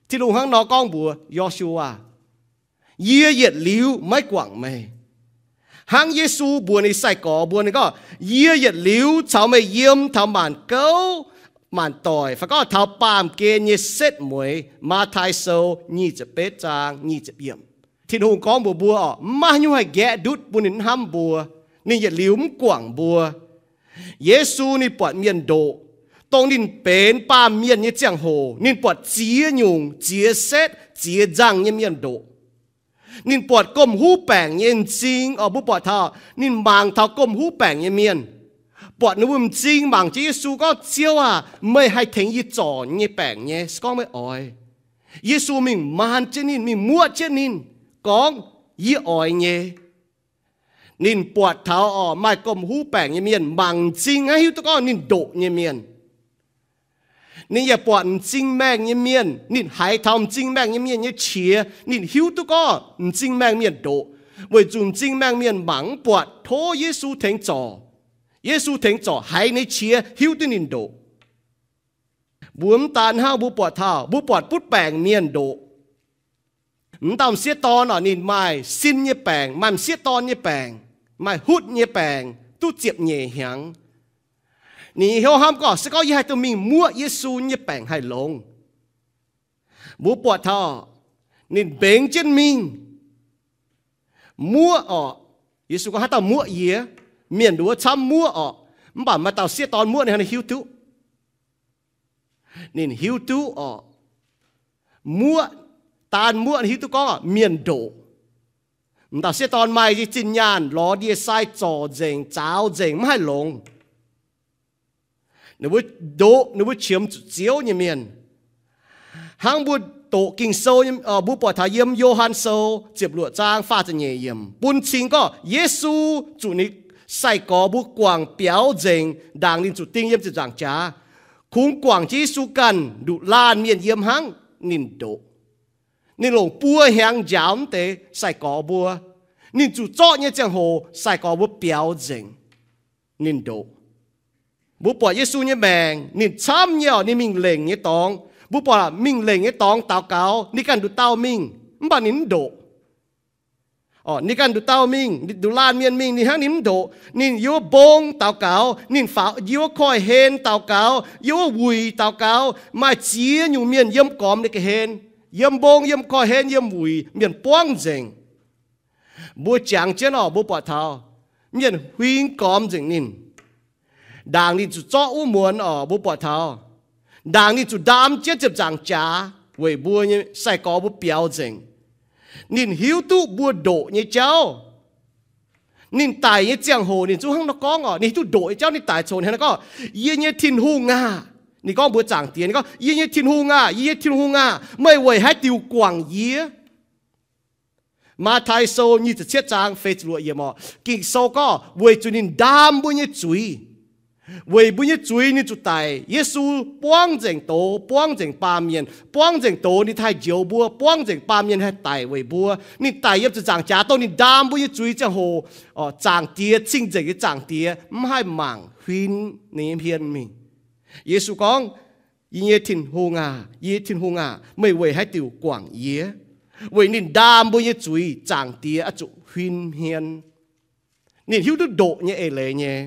Tin-Hungh hnangv nor gorngv mbuox Yo^su^waa, yie yietc liuz maiv guangc meih. Hnangv Yesu mbuox ninh sai-gorx mbuo, ninh gorngv, yie yietc liuz caux meih yiem taux maanc gouv maanc doic, fai gorngv taux baamh gen nyei setv mueiz. Matv^tai Sou nyic ziepc betv zaang nyic ziepc yiemc. Tin-Hungh gorngv mbuox mbuo oc, maiv maaih haaix nyungc haih nqaeqv ndutv bun ninh hnamv mbuo. Ninh yietc liuz mv guangc mbuo. Yesu ninh buatc mienh ndoqc, dongh ninh benx baamh mienh nyei ziangh hoc, ninh buatc ziex nyungc ziex setv ziex nzangh nyei mienh ndoqc. Ninh buatc gomh huv baengc nyei m'zing oc, mbuo buatc taux ninh mangc taux gomh huv baengc nyei mienh, buatc ninh mbuo m'zing, mangc jienv Yesu gorngv, Ziouv aac, meih haih tengx yie zorc nyei baengc nyei? Se gorngv meih oix. Yesu mingh maan jienv ninh, mingh muoqv jienv ninh, gorngv, yie oix nyei. Ninh buatc taux oc, maaih gomh huv baengc nyei mienh mangc m'zing hnangv, hiuv duqv gorngv ninh ndoqc nyei mienh. Ninh yaac buatc m'zing maengh nyei mienh, ninh haiz taux m'zing maengh nyei mienh nyei qiex, ninh hiuv duqv gorngv m'zing maengh mienh ndoqc, weic zuqc m'zing maengh mienh mangc mv buatc, tov Yesu tengx zorc. Yesu tengx zorc haiz ninh nyei qiex, hiuv duqv ninh ndoqc. Mbuo mv daan hnangv, mbuo buatc taux, mbuo buatc butv baengc mienh ndoqc. M'dauh m'sieqv dorn oc, ninh maaih sin nyei baengc, maaih m'sieqv dorn nyei baengc, maaih hutv nyei baengc, duqv ziepc nyeic hnyangx. Ninh hnyouv hnamv gorngv, se gorngv yie haih duqv mingh muoqv Yesu nyei baengc haih longx. Mbuo buatc taux ninh mbengx jienv mingh muoqv oc. Yesu gorngv, haaix dauh muoqv yie? Mienh nduov camv muoqv oc. Mv baac maaih dauh sieqv dorn muoqv ninh, ninh hiuv duqv. Ninh hiuv duqv oc. Muoqv, daan muoqv ninh hiuv duqv gorngv mienh ndoqc. M'dauh sieqv dorn maaih zinh nyaanh lorz ndie-sai zorc nzengc, zaaux nzengc, mv haih longx. Ninh mbuo ndoqc, ninh mbuo qiemx zuqc Ziouv nyei mienh. Hnangv mbuo doqc Ging-Sou, mbuo buatc taux yiem Yo^han Sou ziepc luoqc zaang faah ziepc nyeic yiemc bun cing gorngv Yesu zuqc ninh sai-gorx mbuo guangc biaux nzengc, ndaangc ninh zuqc ding yiem ziepc nzaangc jaax. Kungx guangc jienv Yesu ganh nduqc laanh mienh yiem hnangv, ninh ndoqc. Ninh longc buo hnyangx njaaux mv deix sai-gorx mbuo. Ninh zuqc zorqv nyei ziangh hoc sai-gorx mbuo biaux nzengc. Ninh ndoqc. Mbuo buatc Yesu nyei maengc, ninh camv nyei oc, ninh mingh lengc nyei dorngx. Mbuo buatc mingh lengc nyei dorngx daux gaux, ninh ganh nduqc dauh mingh, mv baac ninh mv ndoqc. Ninh ganh nduqc dauh mingh, nduqc laanh mienh mingh, ninh hnangv ninh mv ndoqc. Ninh yiem wuov mbong daux gaux, ninh faaux yiem wuov koiv-hlen daux gaux, yiem wuov wuic daux gaux, maaih ziex nyungc mienh yiem gormx ninh ga'hlen, yiem mbong, yiem koiv-hlen, yiem wuic, mienh buangv nzengc. Mbuo jangx jienv oc, mbuo buatc taux mienh huing gormx nzengc ninh. Ndaangc ninh zuqc zorqv wuov muonz oc, mbuo buatc taux ndaangc ninh zuqc ndaam jienv ziepc nzaangc jaax weic mbuo nyei sai-gorx mbuo biaux nzengc. Ninh hiuv duqv mbuo ndoqc nyei jauv. Ninh daic nyei ziangh hoc ninh zungv hnangv nor gorngv oc, ninh hiuv duqv ndoqc nyei jauv ninh daic coc ninh hnangv nor gorngv, Yie nyei Tin-Hungh aah! Ninh gorngv mbuox Zaangc Diex, ninh gorngv, Yie nyei Tin-Hungh aah! Yie nyei Tin-Hungh aah! Meih weic haaix diuc guangc yie? Matv^tai Sou nyic ziepc cietv zaang feix ziepc luoqc yiemc oc. Ging-Sou gorngv weic zuqc ninh ndaam mbuo nyei zuiz, weic mbuo nyei zuiz ninh zuqc daic. Yesu buangv nzengc doz, buangv nzengc baamh mienh, buangv nzengc doz ninh haih njoux mbuo, buangv nzengc baamh mienh haih daic weic mbuo. Ninh daic yiem ziepc nzaangc jaax dongh ninh ndaam mbuo nyei zuiz ziangh hoc, Zaangc Diex, cing-nzengc nyei Zaangc Diex mv haih mangc huin ninh nyei hmien mingh. Yesu gorngv, Yie nyei Tin-Hungh aah! Yie nyei Tin-Hungh aah! Meih weic haaix diuc guangc yie? Weic ninh ndaam mbuo nyei zuiz, Zaangc Diex oix zuqc huin hmien. Ninh hiuv duqv ndoqc nyei eix leiz nyei.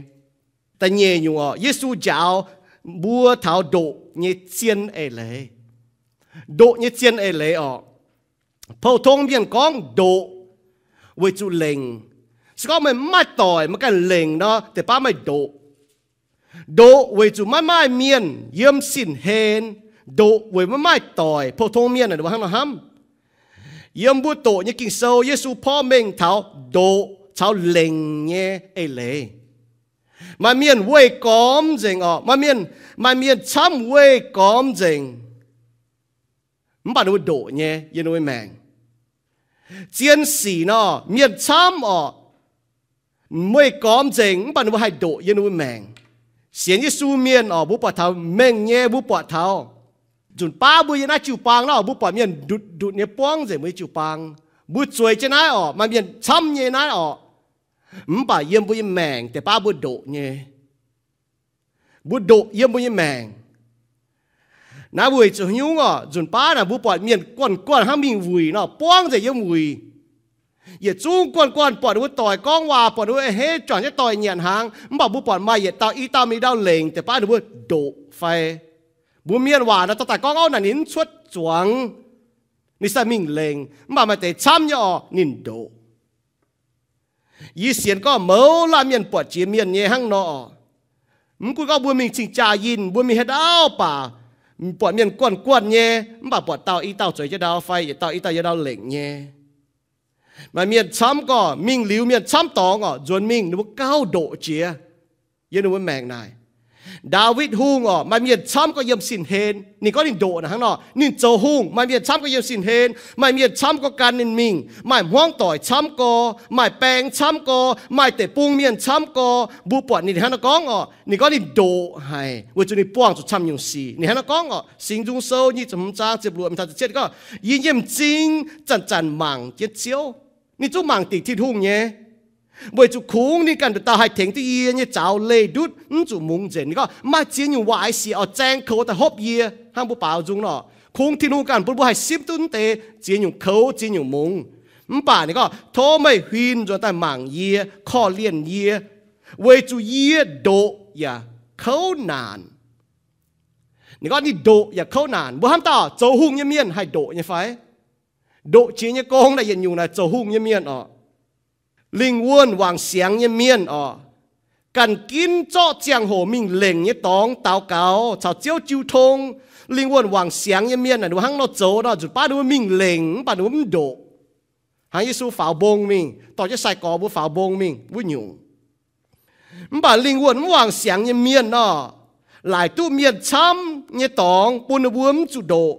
Da'nyeic nyungc oc, Yesu njaaux mbuo taux ndoqc nyei zien eix leiz. Ndoqc nyei zien eix leiz oc. Pou-tong mienh gorngv ndoqc weic zuqc lengc. Se gorngv meih mv maaih doic, meih ganh lengc nor, deix baav meih ndoqc. Ndoqc weic zuqc maiv maaih mienh yiem sin-hlen. Ndoqc weic maiv maaih doic. Pou-tong mienh naaic hnangv nor hnamv. Yiem mbuo doqc nyei Ging-Sou, Yesu porv mengh taux ndoqc caux lengc nyei eix leiz. Maaih mienh weih gormx nzengc oc. Maaih mienh, maaih mienh camv weih gormx nzengc, mv baac ninh mbuo ndoqc nyei yiem ninh mbuo maengc. Zien sic nor, mienh camv oc, weih gormx nzengc mv baac ninh mbuo haih ndoqc yiem ninh mbuo maengc. Sienx Yesu mienh oc, mbuo buatc taux mengh nyei, mbuo buatc taux nzunc baav mbuo yiem naaiv jiu-baang nor, mbuo buatc mienh ndutc ndutc nyei buangv nzengc mbuo nyei jiu-baang. Mbuo zueiz jienv naaiv oc, maaih mienh camv nyei naaiv oc, mv baac yiem mbuo nyei maengc deix baav mbuo ndoqc nyei. Mbuo ndoqc yiem mbuo nyei maengc. Naaiv weic zuqc haaix nyungc oc? Nzunc baav naaic mbuo buatc mienh guanh guanh hnangv mingh wuic nor, buangv nzengc yiem wuic. Yietc zungv guanh guanh buatc ninh mbuo doic gorngv waac, buatc ninh mbuo a'hneiv juangc jienv doic nyanc hnaangx, mv baac mbuo buatc maaih yietc dauh i dauh mingh dauh lengc deix baav ninh mbuo ndoqc fai? Mbuo mienh waac naaic dorh daaih gorngv, Ov, naaic ninh mv cuotv zuangx, ninh sai mingh lengc. Mv baac maaih deix camv nyei oc, ninh ndoqc. Yie sienx gorngv mouz laanh mienh buatc jiex mienh nyei hnangv nor oc. Mv gunv gorngv mbuo mingh cing-jaa yinh, mbuo mingh haaix ndau baac buatc mienh guanh guanh nyei, mv baac buatc dauh i dauh zueiz jienv ndau fai yietc dauh i dauh yiem ndau lengc nyei. Maaih mienh camv gorngv mingh liuz mienh camv dorngx oc, nzuonx mingh ninh mbuo gauh ndoqc jiex yiem ninh mbuo maengc naaic. Ndaawitv Hungh oc, maaih mienh camv gorngv yiem sin-hlen, ninh gorngv ninh ndoqc naaic hnangv nor. Ninh zoux hungh, maaih mienh camv gorngv yiem sin-hlen, maaih mienh camv gorngv gan ninh mingh, maaih hmuangv doic camv gorngv, maaih baeng camv gorngv, maaih deic-bung mienh camv gorngv, mbuo buatc ninh hnangv nor gorngv oc. Ninh gorngv ninh ndoqc haic weic zuqc ninh buangh zuqc camv nyungc sic. Ninh hnangv nor gorngv oc. Singx Nzung Sou nyic ziepc hmz zaang ziepc luoqc mingh taux ziepc cietv gorngv, Yie nyei m'zing zanc-zanc mangc jienv Ziouv. Ninh zungv mangc dingc Tin-Hungh nyei, weic zuqc kungx ninh ganh nduqc dauh haih tengx duqv yie nyei zaux leih ndutv, mv zuqc mungx nzengc. Ninh gorngv maaih ziex nyungc waaic sic oix zaeng koux daaih hopv yie, hnangv mbuo baaux nzung nor. Kungx Tin-Hungh ganh bun mbuo haih simv duqv naaiv deix ziex nyungc koux, ziex nyungc mungz. Mv baac ninh gorngv, Tov meih huin nzuonx daaih mangc yie, korv-lienh yie, weic zuqc yie ndoqc yaac kouv naanc. Ninh gorngv ninh ndoqc yaac kouv naanc. Mbuo hnamv dauh zoux hungh nyei mienh haih ndoqc nyei fai? Ndoqc jiex nyei gong naaic yietc nyungc naaic zoux hungh nyei mienh oc. Lingh wuonh wangc siangx nyei mienh oc, ganh ginv zorqv ziangh hoc mingh lengc nyei dorngx daux gaux caux Ziouv jiu tong. Lingh wuonh wangc siangx nyei mienh naaic ninh mbuo hnangv nor zoux nor, nzunc baav ninh mbuo mingh lengc mv baac ninh mbuo mv ndoqc. Hnangv Yesu faaux mbong mingh, dorh jienv sai-gorx mbuo faaux mbong mingh wuov nyungc. Mv baac lingh wuonh mv wangc siangx nyei mienh nor, laaic duqv mienh camv nyei dorngx bun ninh mbuo mv zuqc ndoqc.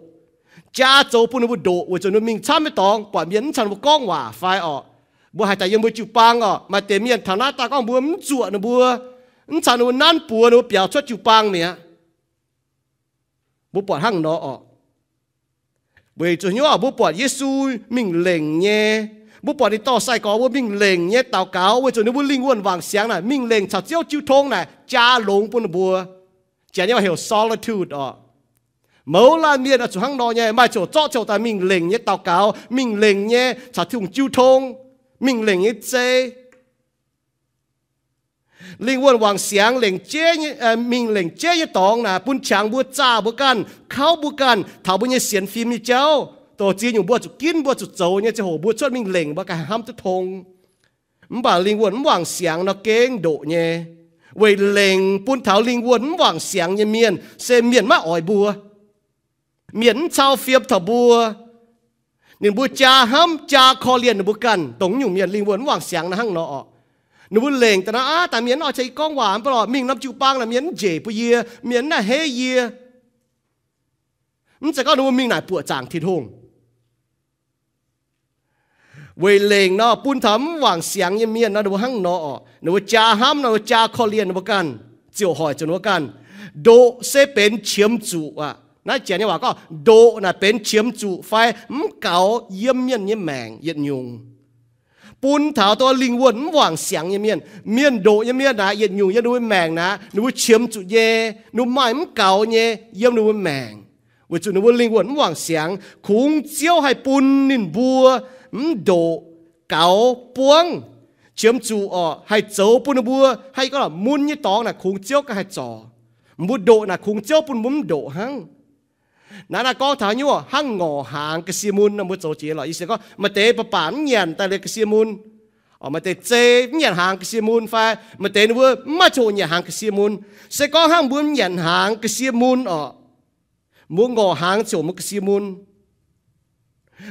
Jaa zoux bun ninh mbuo ndoqc weic zuqc ninh mbuo mingh camv nyei dorngx buatc mienh mv caux ninh mbuo gorngv waac fai orqc. Mbuo haaix daaih yiem mbuo jiu-baang orqc, maaih deix mienh taux naaiv daaih gorngv mbuo mv zuoqc ninh mbuo, mv caux ninh mbuo nanv buoz ninh mbuo biaux cuotv jiu-baang mi'aqv. Mbuo buatc hnangv nor orqc. Weic zuqc hnyouv mbuo buatc Yesu mingh lengc nyei, Mbuo buatc ninh dorh sai-gorx mbuo mingh lengc nyei daux gaux weic zuqc ninh mbuo lingh wuonh wangc siangx naaic, mingh lengc caux Ziouv jiu tong naaic jaa longx bun ninh mbuo. Janx nyei waac heuc solitude oc. Mouz laanh mienh oix zuqc hnangv nor nyei, maaih ziouc zorqv ziouc daaih mingh lengc nyei daux gaux, mingh lengc nyei caux Tin-Hungh jiu tong, mingh lengc nyei zei. Lingh wuonh wangc siangx lengc jeiv, mingh lengc jeiv nyei dorngx naaic bun qangx mbuo, zaah mbuo ganh, kauv mbuo ganh taux mbuo nyei sienx fim nyei jauv. Dongh ziex nyungc mbuo zuqc ginv, mbuo zuqc zoux nyei ziangh hoc mbuo cuotv mingh lengc, mbuo ganh hnamv duqv tong. Mv baac lingh wuonh mv wangc siangx nor gengh ndoqc nyei, weic lengc bun taux lingh wuonh mv wangc siangx nyei mienh se mienh maiv oix mbuo. Mienh mv cau fiem taux mbuo. Ninh mbuo jaa hnamv, jaa korv-lienh ninh mbuo ganh. Dongh nyungc mienh lingh wuonh mv wangc siangx naaiv hnangv nor oc. Ninh mbuo lengc daaih naaiv, aav, daaih mienh mv oix caux yie gorngv waac, mv baac lorqc mingh norm jiu-baang naaic mienh mv njiec bun yie, mienh mv haih heiv yie. Mv zeiz gorngv ninh mbuo mingh naaic buoqc zaangc Tin-Hungh. Weic lengc nor bun taux mv wangc siangx nyei mienh nor ninh mbuo hnangv nor oc. Ninh mbuo jaa hnamv, ninh mbuo jaa korv-lienh ninh mbuo ganh, ziouc hoic zuqc ninh mbuo ganh. Ndoqc se benx qiemx zuqc aqv. Naaiv janx nyei waac gorngv ndoqc naaic benx qiemx zuqc fai mv gaux yiem mienh nyei maengc yietc nyungc. Bun taux dongh lingh wuonh mv wangc siangx nyei mienh, mienh ndoqc nyei mienh naaic yietc nyungc yiem ninh mbuo maengc naaic, ninh mbuo qiemx zuqc nyei, ninh mbuo maaih mv gaux nyei yiem ninh mbuo maengc. Weic zuqc ninh mbuo lingh wuonh mv wangc siangx, kungx Ziouv haih bun ninh mbuo mv ndoqc, gaux, buangv, qiemx zuqc oc, haih zoux bun ninh mbuo haih gorngv mun nyei dorngx naaic kungx Ziouv ganh haih zorc. Mbuo ndoqc naaic kungx Ziouv bun mbuo mv ndoqc hnangv. Naaiv naaiv gorngv taux nyuoqc hnangv ngorc hnaangx ga'sie mun nor, mbuo zoux jiex lorqc. Yie se gorngv maaih deix baac baac mv nyanc daaih liuz ga'sie mun, maaih deix zei mv nyanc hnaangx ga'sie mun fai maaih deix ninh mbuo mv maaih ziangh hoc nyanc hnaangx ga'sie mun. Se gorngv hnangv mbuo mv nyanc hnaangx ga'sie mun oc, mbuo ngorc hnaangx ziouc mbuo ga'sie mun.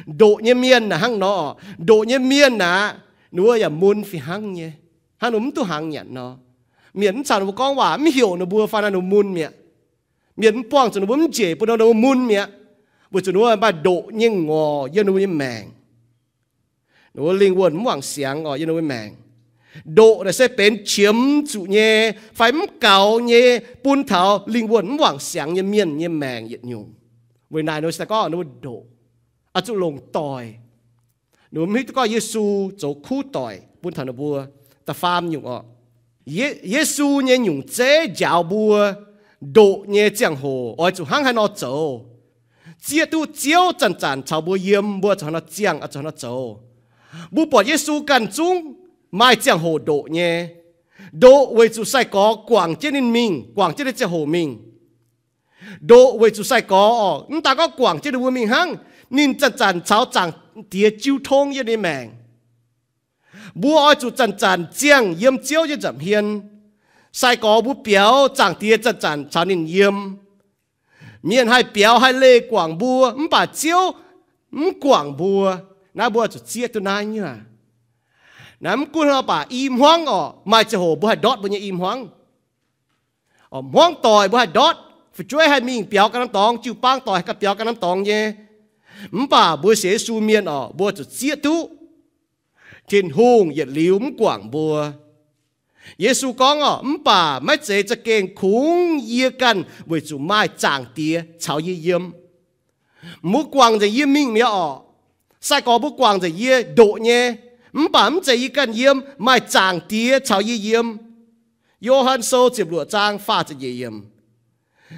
Ndoqc nyei mienh naaic hnangv nor oc. Ndoqc nyei mienh naaic, ninh mbuo yaac mun fih hnangv nyei, hnangv ninh mbuo mv duqv hnaangx nyanc nor. Mienh mv caux ninh mbuo gorngv waac, mv heuc ninh mbuo fai naaic ninh mbuo mun mi'aqv. Mienh mv buangh zuqc ninh mbuo mv njiec bun nor ninh mbuo mun mi'aqv, weic zuqc ninh mbuo maaih ndoqc nyei ngorc yiem ninh mbuo nyei maengc. Ninh mbuo lingh wuonh mv wangc siangx oc yiem ninh mbuo maengc. Ndoqc naaic se benx qiemx zuqc nyei fai mv gaux nyei bun taux lingh wuonh mv wangc siangx nyei mienh nyei maengc yietc nyungc. Weic naaic ninh mbuo se gorngv ninh mbuo ndoqc, oix zuqc longc doic. Ninh mbuo mv hiuv duqv gorngv Yesu zoux kuv doic bun taux ninh mbuo. Da'faam nyungc oc, Ye-, Yesu nyei nyungc zeiv njaaux mbuo ndoqc nyei ziangh hoc oix zuqc hnangv haaix nor zoux, zieqv duqv Ziouv zanc-zanc caux mbuo yiem, mbuo zuqc hnangv haaix nor ziangh, zuqc hnangv haaix nor zoux. Mbuo buatc Yesu ganh zungv maaih ziangh hoc ndoqc nyei. Ndoqc weic zuqc sai-gorx guangc jienv ninh mingh, guangc jienv ninh ziangh hoc mingh. Ndoqc weic zuqc sai-gorx oc, mv daan gorngv guangc jienv ninh mbuo mingh hnangv, ninh zanc-zanc caux Zaangc Diex jiu tong yiem ninh maengc. Mbuo oix zuqc zanc-zanc ziangh yiem Ziouv nyei nza'hmien. Sai-gorx mbuo biaux, Zaangc Diex zanc-zanc caux ninh yiem. Mienh haih biaux haih leih guangc mbuo, mv baac Ziouv mv guangc mbuo. Naaiv mbuo zuqc zieqv duqv naaiv nyungc. Naaiv mv gunv hnangv nor baac i hmuangv oc, maaih ziangh hoc mbuo haih ndortv mbuo nyei i hmuangv. Hmuangv doic mbuo haih ndortv, fu'jueiv haih mingh biaux ganh norm dorngx, jiu-baang doic haih ganh biaux ganh norm dorngx nyei. Mv baac mbuo sienx Yesu mienh oc, mbuo zuqc zieqv duqv Tin-Hungh yietc liuz mv guangc mbuo. Yesu gorngv oc, mv baac maiv zeiz za'gengh kungx yie ganh, weic zuqc maaih Zaangc Diex caux yie yiem. Mbuo guangc nzengc yie mingh mi'aqv oc. Sai-gorx mbuo guangc nzengc yie ndoqc nyei, mv baac mv zeiz yie ganh yiem, maaih Zaangc Diex caux yie yiem. Yo^han Sou ziepc luoqc zaang faah ziepc nyeic yiemc.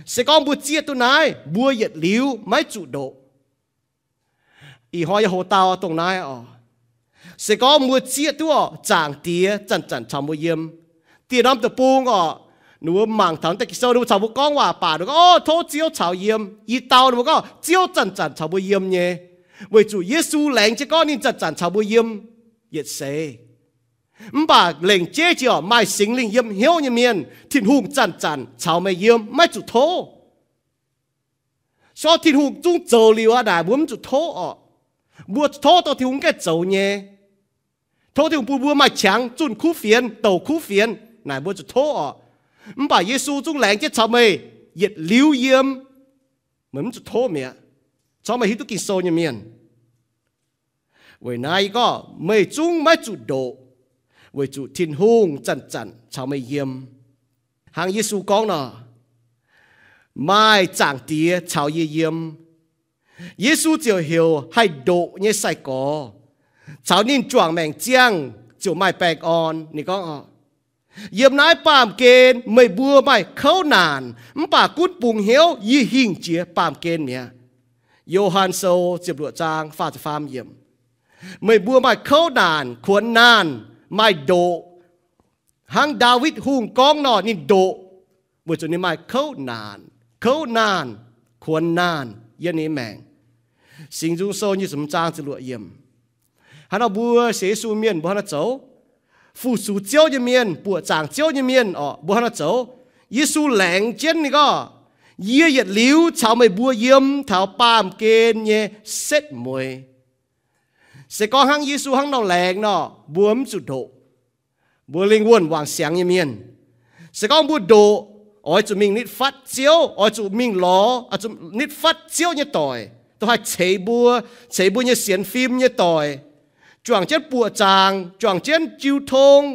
Se gorngv mbuo zieqv duqv naaiv, mbuo yietc liuz maiv zuqc ndoqc. Ih hnoi yie hoc dau dongh naaiv oc. Se gorngv mbuo zieqv duqv oc, Zaangc Diex zanc-zanc caux mbuo yiem. Dieh norm deic-bung oc, ninh mbuo mangc taux naaiv deix Ging-Sou, ninh mbuo caux mbuo gorngv waac baac ninh mbuo gorngv, o, tov Ziouv caux yiem. Yie dau ninh mbuo gorngv, Ziouv zanc-zanc caux mbuo yiem nyei, weic zuqc Yesu laengz jienv gorngv ninh zanc-zanc caux mbuo yiem yietc seix. Mv baac lengc jeiv jiex oc, maaih Singx Lingh yiem hnyouv nyei mienh, Tin-Hungh zanc-zanc caux meih yiem, maiv zuqc tov. Se gorngv Tin-Hungh zungv zoux liuz aqv naaic, mbuo mv zuqc tov oc. Mbuo zuqc tov dongh Tin-Hungh gaengh zoux nyei. Tov Tin-Hungh bun mbuo maaih qangx zunh kuv fienx, douc kuv fienx naaic, mbuo zuqc tov oc. Mv baac Yesu zungv laengz jienv caux meih yietc liuz yiem, meih mv zuqc tov mi'aqv, se gorngv meih hiuv duqv Ging-Sou nyei mienh. Weic naaiv yie gorngv meih zungv maiv zuqc ndoqc, weic zuqc Tin-Hungh zanc-zanc caux meih yiem. Hnangv Yesu gorngv nor, maaih Zaangc Diex caux yie yiem. Yesu ziouc heuc haih ndoqc nyei sai-gorx, caux ninh juangc maengc ziangh ziouc maaih baengh orn. Ninh gorngv, yiem naaiv baamh gen meih mbuo maaih kouv naanc, mv baac gunv bungx hnyouv, yie hingh jiex baamh gen mi'aqv. Yo^han Sou ziepc luoqc zaang faah ziepc faam yiemc. Meih mbuo maaih kouv naanc, kuonx naanh, maaih ndoqc, hnangv Ndaawitv Hungh gorngv nor, ninh ndoqc, weic zuqc ninh maaih kouv naanc, kouv naanh, kuonx naanh yiem ninh maengc. Singx Nzung Sou nyic ziepc hmz zaang ziepc luoqc yiemc. Hnangv nor mbuo sienx Yesu mienh mbuo hnangv nor zoux. Fu-sux Ziouv nyei mienh, buoqc zaangc Ziouv nyei mienh orqc, mbuo hnangv nor zoux. Yesu laengz jienv ninh gorngv, yie yietc liuz caux meih mbuo yiem taux baamh gen nyei setv mueiz. Se gorngv hnangv Yesu hnangv nor laengz nor, mbuo mv zuqc ndoqc. Mbuo lingh wuonh wangc siangx nyei mienh. Se gorngv mbuo ndoqc, oix zuqc mingh nitv fatv Ziouv, oix zuqc mingh lorz, oix zuqc nitv fatv Ziouv nyei doic, dongh haih ceix mbuo, ceix mbuo nyei sienx fim nyei doic, juangc jienv buoqc zaangc, juangc jienv jiu tong,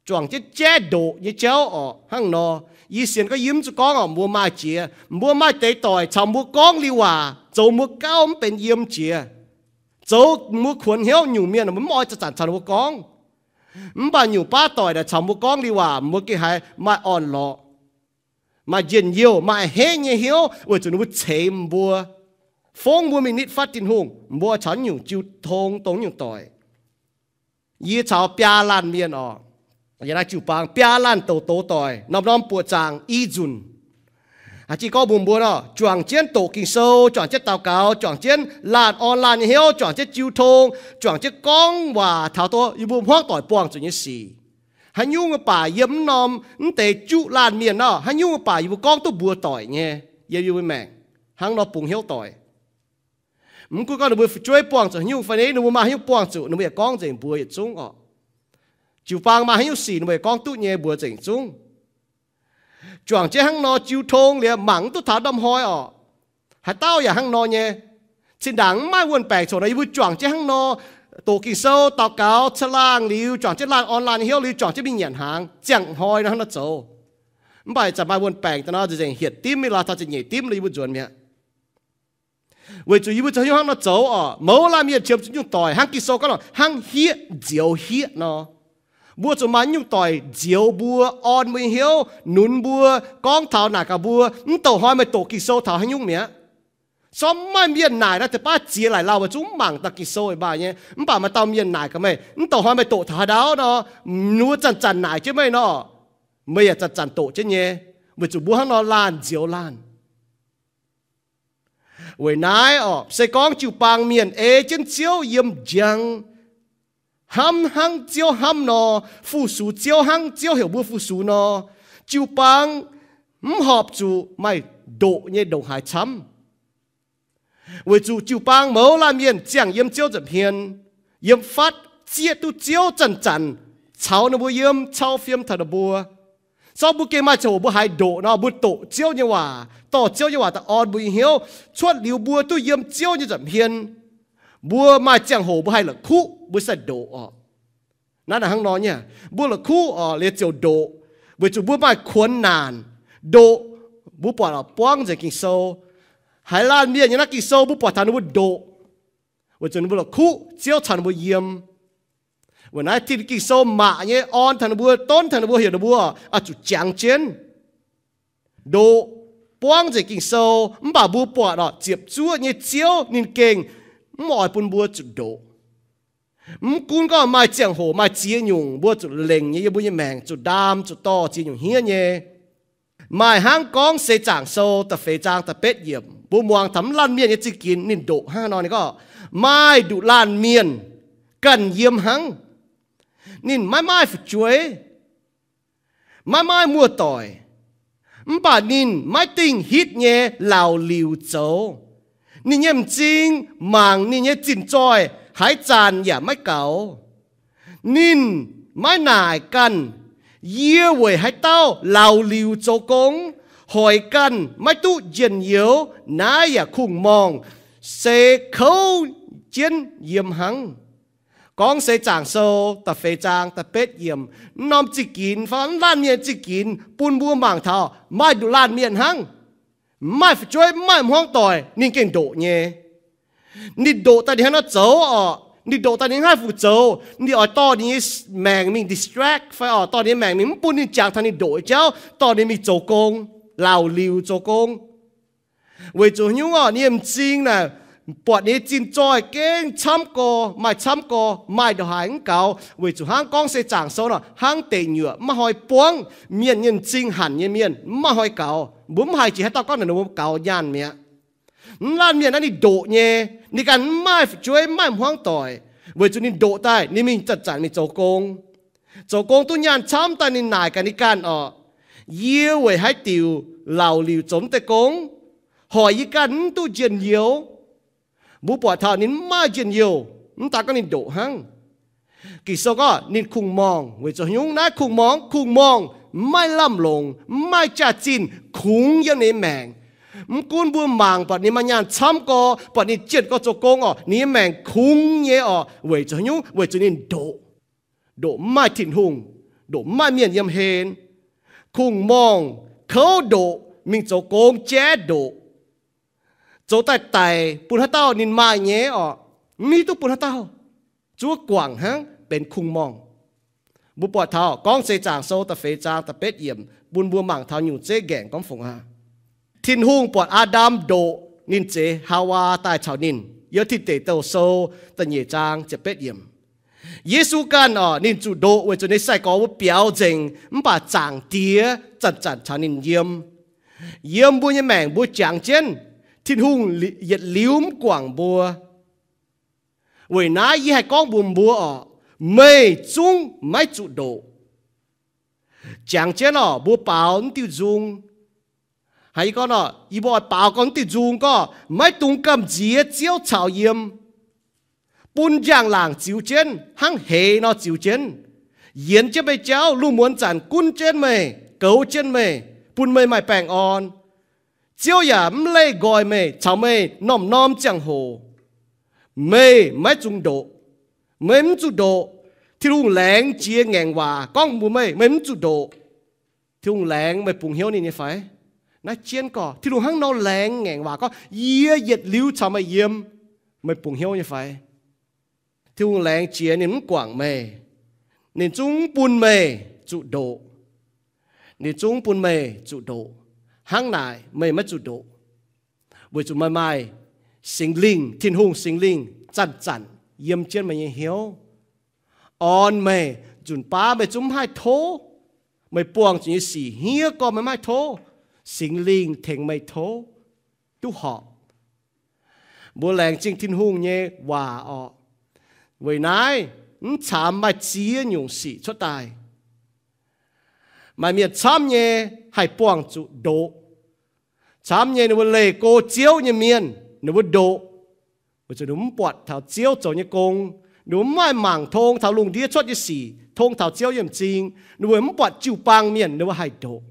juangc jienv jaiv ndoqc nyei jauv orqc. Hnangv nor, yie sienx gorngv yie mv zuqc gorngv orqc, mbuo maaih jiex, mbuo maaih deix doic caux mbuo gorngv liuz waac, zoux mbuo gauh mv benx yiem jiex, zoux mbuo kuonx hnyouv. Nyungc mienh mv oix zanc-zanc caux ninh mbuo gorngv. Mv baac nyungc baav doic naaic caux mbuo gorngv liuz waac, mbuo gengh haiz maaih orn-lorqc, maaih njien-youh, maaih a'hneiv nyei hnyouv, weic zuqc ninh mbuo ceix mbuo, fongv mbuo mingh nitv fatv Tin-Hungh. Mbuo caux nyungc jiu tong dongh nyungc doic. Yie caux biaa laanh mienh orqc, yiem naaiv jiu-baang biaa laanh douz-douz doic, norm-norm buoqc zaangc i nzunc. Haaix jih gorngv mbuox mbuo nor, juangc jienv doqc Ging-Sou, juangc jienv daux gaux, juangc jienv laanh orn laanh nyei hnyouv, juangc jienv jiu tong, juangc jienv gorngv waac taux dongh yie mbuo hmuangv doic buangh zuqc nyei sic. Haaix nyungc baac yiem mv norm mv deix juqv laanh mienh nor, haaix nyungc baac yie mbuo gorngv duqv mbuox doic nyei, yiem yie mbuo maengc hnangv nor bungx hnyouv doic. Mv gunv gorngv ninh mbuo fu'jueiv buangh zuqc haaix nyungc fai ninh mbuo maaih haaix nyungc buangh zuqc, ninh mbuo yaac gorngv nzengc mbuox yietc zungv orqc. Jiu-baang maaih haaix nyungc sic ninh mbuo yaac gorngv duqv nyei mbuox nzengc zungv. Juangc jienv hnangv nor jiu tong liuz mangc mv duqv taux ndorm hnoi orqc. Haaix dauh yaac hnangv nor nyei. Zinh ndaangc mv maaih wuon-baengc coc nor, yie mbuo juangc jienv hnangv nor, doqc Ging-Sou, daux gaux, caangh laangh liuz, juangc jienv laanh orn laanh nyei hnyouv liuz, juangc jienv mingh nyanc hnaangx, ziangh hnoi nor hnangv nor zoux. Mv baac zanc maaih wuon-baengc daaih nor, nzengc hietc dimv mingh lorz taux ziepc nyeic dimv liuz yie mbuo nzuonx mi'aqv. Weic zuqc yie mbuo zoux hnyouv hnangv nor zoux orqc, mouz laanh mienh qiemx zuqc nyungc doic hnangv Ging-Sou gorngv nor, hnangv hieqv nzioux hieqv nor. Mbuo zuqc maaih nyungc doic nzioux mbuo, orn mbuo nyei hnyouv, nunz mbuo, gorngv taux naaic gaax mbuo, mv douc hnoi meih doqc Ging-Sou taux haaix nyungc mi'aqv. Sortv maaih mienh naaic nor, deix baav ziex laaic lauh weic zuqc mv mangc daaih Ging-Sou maaih nyei. Mv baac maaih dauh mienh naaic gaax meih, mv douc hnoi meih doqc taux haaix ndau nor, ninh mbuo zanc-zanc naaic jienv meih nor, meih yaac zanc-zanc doqc jienv nyei. Weic zuqc mbuo hnangv nor laanh nzioux laanh. Weic naaiv orqc, se gorngv jiu-baang mienh ei jienv Ziouv yiem njang, hnamv hnangv Ziouv hnamv nor, fu-sux Ziouv hnangv Ziouv heuc mbuo fu-sux nor, jiu-baang mv horpc zuqc maaih ndoqc nyei ndongc haaix camv. Weic zuqc jiu-baang mouz laanh mienh ziangh yiem Ziouv nza'hmien, yiem fatv zieqv duqv Ziouv zanc-zanc caux ninh mbuo yiem, cau fiem taux ninh mbuo. Sortv mbuo gengh maaih ziangh hoc mbuo haiz ndoqc nor, mbuo doqc Ziouv nyei waac, dorh Ziouv nyei waac daaih orn mbuo nyei hnyouv, cuotv liuz mbuo duqv yiem Ziouv nyei nza'hmien. Mbuo maaih ziangh hoc mbuo haih la'kuqv, mbuo sai ndoqc orqc. Naaiv naaic hnangv nor nyei, mbuo la'kuqv orqc liuz ziouc ndoqc, weic zuqc mbuo maaih kuonx naanc. Ndoqc, mbuo buatc orqc, buangv nzengc Ging-Sou. Haiz laanh mienh nyei naaiv Ging-Sou mbuo buatc taux ninh mbuo ndoqc, weic zuqc ninh mbuo la'kuqv Ziouv caux ninh mbuo yiem. Weic naaiv Tin Ging-Sou maac nyei orn taux ninh mbuo, donv taux ninh mbuo, heuc ninh mbuo oix zuqc jangx jienv. Ndoqc, buangv nzengc Ging-Sou, mv baac mbuo buatc orqc, ziepc zuoqv nyei Ziouv ninh gengh mv oix bun mbuo zuqc ndoqc. Mv gunv gorngv maaih ziangh hoc maaih ziex nyungc mbuo zuqc lengc nyei yiem mbuo nyei maengc, zuqc ndaam zuqc dorh ziex nyungc hniev nyei. Maaih hnangv Gorngv Seix Zaangc Sou da'feix zaang da'betv yiemc, mbuo muangx taux mv laanh mienh nyei zingh ginx ninh ndoqc hnangv haaix nor. Ninh gorngv, maaih nduqc laanh mienh ganh yiem hnangv. Ninh maiv maaih fu'jueiv, maiv maaih muoz-doic, mv baac ninh maiv dingh hitv nyei laauc liuc zoux. Ninh nyei m'zing mangc ninh nyei zinh zoih haaix zanc yaac maiv gaux. Ninh maiv naaic ganh, yie weic haaix dauh laauc liuc zoux gong, hoic ganh maiv duqv njien-youh, naaiv yaac kungx-morngh se kouv jienv yiem hnangv. Gorngv Seix Zaangc Sou da'feix zaang da'betv yiemc, mv norm zingh ginx fai mv laanh mienh zingh ginx bun mbuo mangc taux maaih nduqc laanh mienh hnangv, mv maaih fu'jueiv, mv maaih hmuangv doic, ninh gengh ndoqc nyei. Ninh ndoqc daaih ninh hnangv nor zoux orqc, Ninh ndoqc daaih ninh mv haih fungc zoux, ninh oix dorh ninh nyei maengc mingh distract fai oix dorh ninh nyei maengc mingh mv bun ninh jangx taux ninh ndoqc nyei jauv, dorh ninh mingh zoux gong, laauc liuc zoux gong. Weic zuqc haaix nyungc orqc, ninh nyei m'zing naaic buatc ninh nyei zinh zoih gengh camv gorx, maaih camv gorx, maaih ndongc haaix mv gaux, weic zuqc hnangv Gorngv Se Zaangc Sou nor, hnangv deic-nyuoqc maiv hnoi buangv, mienh nyei m'zing hanc nyei mienh mv maaih hnoi gaux. Mbuo mv haiz jiex haaix dauh gorngv naaic ninh mbuo gaux nyaanh mi'aqv. Mv laanh mienh naaiv ninh ndoqc nyei, ninh ganh mv maaih fu'jueiv, mv maaih hmuangv doic, weic zuqc ninh ndoqc daaih ninh mingh zanc-zanc mingh zoux gong. Zoux gong duqv nyaanh camv daaih ninh naaic gaax ninh ganh orqc, yie weic haaix diuc laauc liuc zoux mv deix gong? Hoic yie ganh mv duqv njien-youh. Mbuo buatc taux ninh mv maaih njien-youh, mv daan gorngv ninh ndoqc hnangv. Ging-Sou gorngv ninh kungx-morngh. Weic zuqc haaix nyungc naaiv kungx-morngh? Kungx-morngh mv maaih lamh longc, mv maaih jaax-zinh kungx yiem ninh nyei maengc. Mv gunv mbuo mangc buatc ninh maaih nyaanh camv gorx, buatc ninh jienv gorx zoux gong orqc, ninh nyei maengc kungx nyei orqc. Weic zuqc haaix nyungc? Weic zuqc ninh ndoqc. Ndoqc mv maaih Tin-Hungh, ndoqc mv maaih mienh yiem hlen. Kungx-morngh kouv ndoqc, mingh zoux gong jaiv ndoqc, zoux daaih daic bun haaix dauh ninh maaih nyei orqc, mv hiuv duqv bun haaix dauh. Zuov guangc hnangv, benx kungx-morngh. Mbuo buatc taux Gorngv Se Zaangc Sou da'feix zaang da'betv yiemc bun mbuo mangc taux nyungc zeiv nqaengc gorngv fungc aqv. Tin-Hungh buatc Aa^ndam ndoqc ninh zeix Haawaa daaih caux ninh, Yiuth Tin Deic Douh Sou da'nyeic zaang ziepc betv yiemc. Yesu ganh orqc, ninh zuqc ndoqc weic zuqc ninh sai-gorx wuov biaux nzengc, mv baac Zaangc Diex zanc-zanc caux ninh yiem. Yiem mbuo nyei maengc mbuo jangx jienv, Tin-Hungh yietc liuz mv guangc mbuo. Weic naaiv yie haih gorngv mbuox mbuo orqc, meih zungv maiv zuqc ndoqc. Jangx jienv orqc, mbuo baaux mv diuh nzung. Haiz yie gorngv orqc, yie mbuo oix baaux gorngv mv diuh nzung gorngv maiv dungx gamh nziex Ziouv caux yiem, bun njang-laangc ziux jienv hnangv heix nor ziux jienv, yienx jienv meih jauv, lungh muonz zanc gunv jienv meih, goux jienv meih, bun meih maaih baengh orn. Ziouv yaac mv leih nqoi meih caux meih norm-norm ziangh hoc. Meih maiv zuqc ndoqc. Meih mv zuqc ndoqc. Tin-Hungh laengz jiex ngaengc waac gorngv mbuox meih, meih mv zuqc ndoqc. Tin-Hungh laengz meih bungx hnyouv ninh nyei fai? Naaiv jienv gorx, Tin-Hungh hnangv nor laengz ngaengc waac gorngv, yie yietc liuz caux meih yiem. Meih bungx hnyouv nyei fai? Tin-Hungh laengz jiex ninh mv guangc meih. Ninh zungv mv bun meih zuqc ndoqc. Ninh zungv mv bun meih zuqc ndoqc. Hnangv naaic meih maiv zuqc ndoqc. Weic zuqc meih maaih Singx Lingh, Tin-Hungh Singx Lingh zanc-zanc yiem jienv meih nyei hnyouv, orn meih, nzunc baav meih zungv mv haih tov. Meih buangh zuqc nyei sic hniev gorngv meih mv haih tov, Singx Lingh tengx meih tov, duqv horpc. Mbuo laengz zingh Tin-Hungh nyei waac orqc. Weic naaiv mv caamx maaih ziex nyungc sic cuotv daaih. Maaih mienh camv nyei haih buangh zuqc ndoqc. Camv nyei ninh mbuo leih go Ziouv nyei mienh, ninh mbuo ndoqc, weic zuqc ninh mbuo mv buatc taux Ziouv zoux nyei gong. Ninh mbuo mv maaih mangc tong taux lungh ndiev cuotv nyei sic, tong taux Ziouv nyei m'zing. Ninh mbuo mv buatc jiu-baang mienh, ninh mbuo haih ndoqc.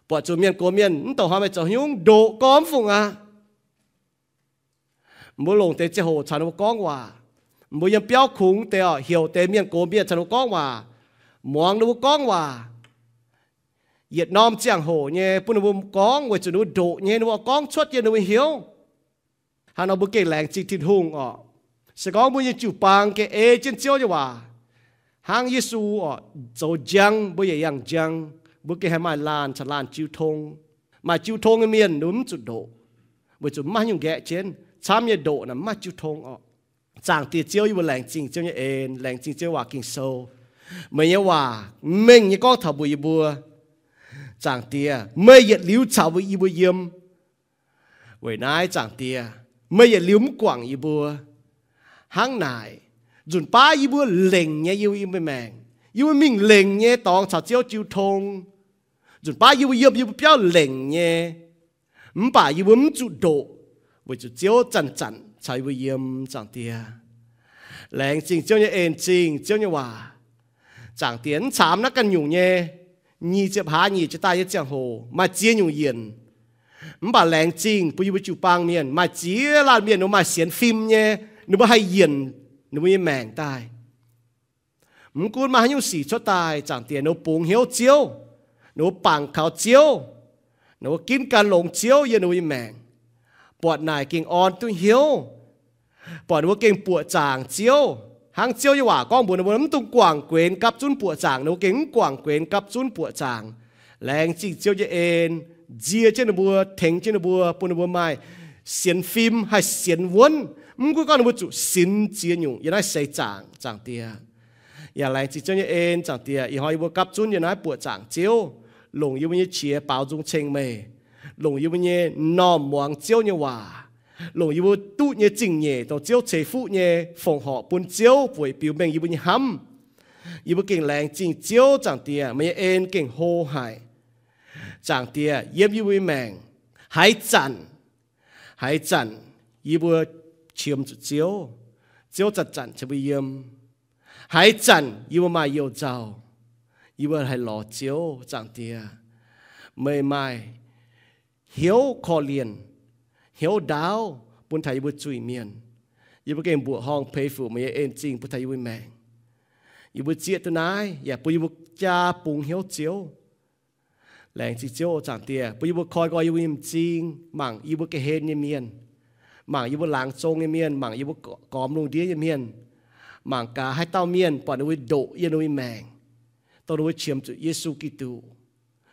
Buatc zuqc mienh gox mienh mv douc hnoi meih zoux haaix nyungc ndoqc gormx fungc aqv. Mbuo longc deix ziangh hoc caux ninh mbuo gorngv waac. Mbuo yiem biauv kungx deix orqc, heuc deix mienh gox mienh caux ninh mbuo gorngv waac, muangx ninh mbuo gorngv waac. Yietc norm ziangh hoc nyei bun ninh mbuo gorngv weic zuqc ninh mbuo ndoqc nyei, ninh mbuo oix gorngv cuotv yiem ninh mbuo hnyouv. Hnangv nor mbuo gengh laengz zingh Tin-Hungh orqc. Se gorngv mbuo nyei jiu-baang gengh ei jienv Ziouv nyei waac, hnangv Yesu orqc, zoux njang, mbuo yaac yangh njang, mbuo gengh haih maaih laanh caux laanh jiu tong. Maaih jiu tong nyei mienh ninh mbuo mv zuqc ndoqc, weic zuqc mv maaih haaix nyungc nqaeqv jienv. Camv nyei ndoqc naaic mv maaih jiu tong orqc. Zaangc Diex Ziouv, yie mbuo laengz zingh Ziouv nyei en, laengz zingh Ziouv waac Ging-Sou. Meih nyei waac mengh nyei gorngv taux mbuox yie mbuo, Zaangc Diex, meih yietc liuz caux mbuo, yie mbuo yiem. Weic naaiv, Zaangc Diex, meih yietc liuz mv guangc yie mbuo. Hnangv naaic, nzunc baav yie mbuo lengc nyei yie mbuo, yie mbuo maengc, yie mbuo mingh lengc nyei dorngx caux Ziouv jiu tong. Nzunc baav yie mbuo yiem yie mbuo biauv lengc nyei, mv baac yie mbuo mv zuqc ndoqc, weic zuqc Ziouv zanc-zanc caux yie mbuo yiem, Zaangc Diex. Laengz zingh Ziouv nyei en zingh Ziouv nyei waac. Zaangc Diex, mv caamx naaiv ganh nyungc nyei, nyic ziepc hlaax nyic ziepc daaih nyei ziangh hoc maaih ziex nyungc yienc. Mv baac laengz zingh bun yie mbuo jiu-baang mienh, maaih ziex laanh mienh ninh mbuo maaih sienx fim nyei, ninh mbuo haih yienc ninh mbuo nyei maengc daaih. Mv gunv maaih haaix nyungc sic cuotv daaih, Zaangc Diex, ninh mbuo bungx hnyouv Ziouv, ninh mbuo bangc kaux Ziouv, ninh mbuo ginv gan longx Ziouv yiem ninh mbuo nyei maengc, buatc naaic gengh orn duqv hnyouv. Buatc ninh mbuo gengh buoqc zaangc Ziouv. Hnangv Ziouv nyei waac gorngv mbuox ninh mbuo, mv dungx guangc guenx gapv zunv buoqc zaangc. Ninh mbuo gengh mv guangc guenx gapv zunv buoqc zaangc. Laengz zingh Ziouv nyei en, nzie jienv ninh mbuo, tengx jienv ninh mbuo, bun ninh mbuo maaih sienx fim haih sienx wuonv. Mv gunv gorngv ninh mbuo zuqc sinx ziex nyungc yiem naaiv seix zaangc, Zaangc Diex. Yaac laengz zingh Ziouv nyei en, Zaangc Diex. Ih hnoi yie mbuo gapv zunv yiem naaiv buoqc zaangc Ziouv, longc yie mbuo nyei qiex baaux nzung ceng meih, longc yie mbuo nyei m'normh muangx Ziouv nyei waac, longc yie mbuo duqv nyei zingh nyeic dongh Ziouv ceix fuqv nyei, fongc horc bun Ziouv weic biux mengh yie mbuo nyei hnamv. Yie mbuo gengh laengz zingh Ziouv, Zaangc Diex, meih nyei en gengh hlo haic. Zaangc Diex, yiem yie mbuo nyei maengc, haaix zanc, haaix zanc yie mbuo qiemx zuqc Ziouv, Ziouv zanc-zanc caux mbuo yiem. Haaix zanc yie mbuo maaih youh nzauh, yie mbuo haih lorz Ziouv, Zaangc Diex. Meih maaih hnyouv korv-lienh, hnyouv ndaauv bun taux yie mbuo zuiz-mienh. Yie mbuo gengh mbuoqc horngh peix fuc meih nyei en-zingh bun taux yie mbuo maengc. Yie mbuo zieqv duqv naaiv yaac bun yie mbuo jaa bungx hnyouv Ziouv. Laengz zingh Ziouv, Zaangc Diex, bun yie mbuo koi nqoi yie mbuo nyei m'zing, mangc yie mbuo ga'hlen nyei mienh, mangc yie mbuo laangz zong nyei mienh, mangc yie mbuo gormx lungh ndiev nyei mienh, mangc gaax haaix dauh mienh buatc ninh mbuo ndoqc yiem ninh mbuo maengc, dongh ninh mbuo qiemx zuqc Yesu Giduc,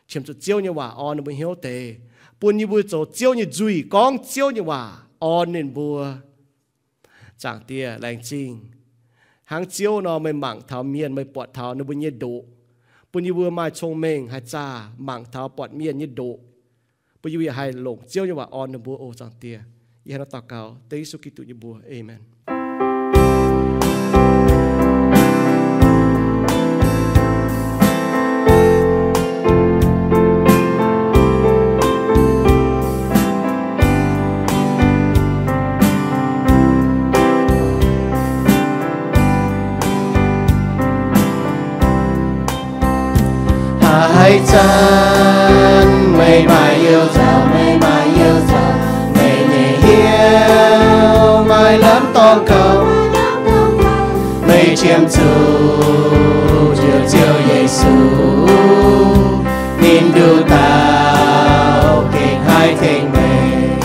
qiemx zuqc Ziouv nyei waac orn ninh mbuo hnyouv deix, bun yie mbuo zoux Ziouv nyei nzuih gorngv Ziouv nyei waac orn ninh mbuo. Zaangc Diex, laengz zingh. Hnangv Ziouv nor, meih mangc taux mienh, meih buatc taux ninh mbuo nyei ndoqc, bun yie mbuo maaih cong-mengh haih zaah mangc taux buatc mienh nyei ndoqc, bun yie mbuo yaac haih longc Ziouv nyei waac orn ninh mbuo oc, Zaangc Diex. Yie hnangv naaiv daux gaux dengv Yesu Giduc nyei mbuox. Aamen. Haaix zanc meih maaih youh nzauh, meih maaih youh nzauh, meih nyei hnyouv maaih lamh dorngx kouv, meih qiemx zuqc Ziouv Yesu, ninh nduqc dauh gengh haih tengx meih.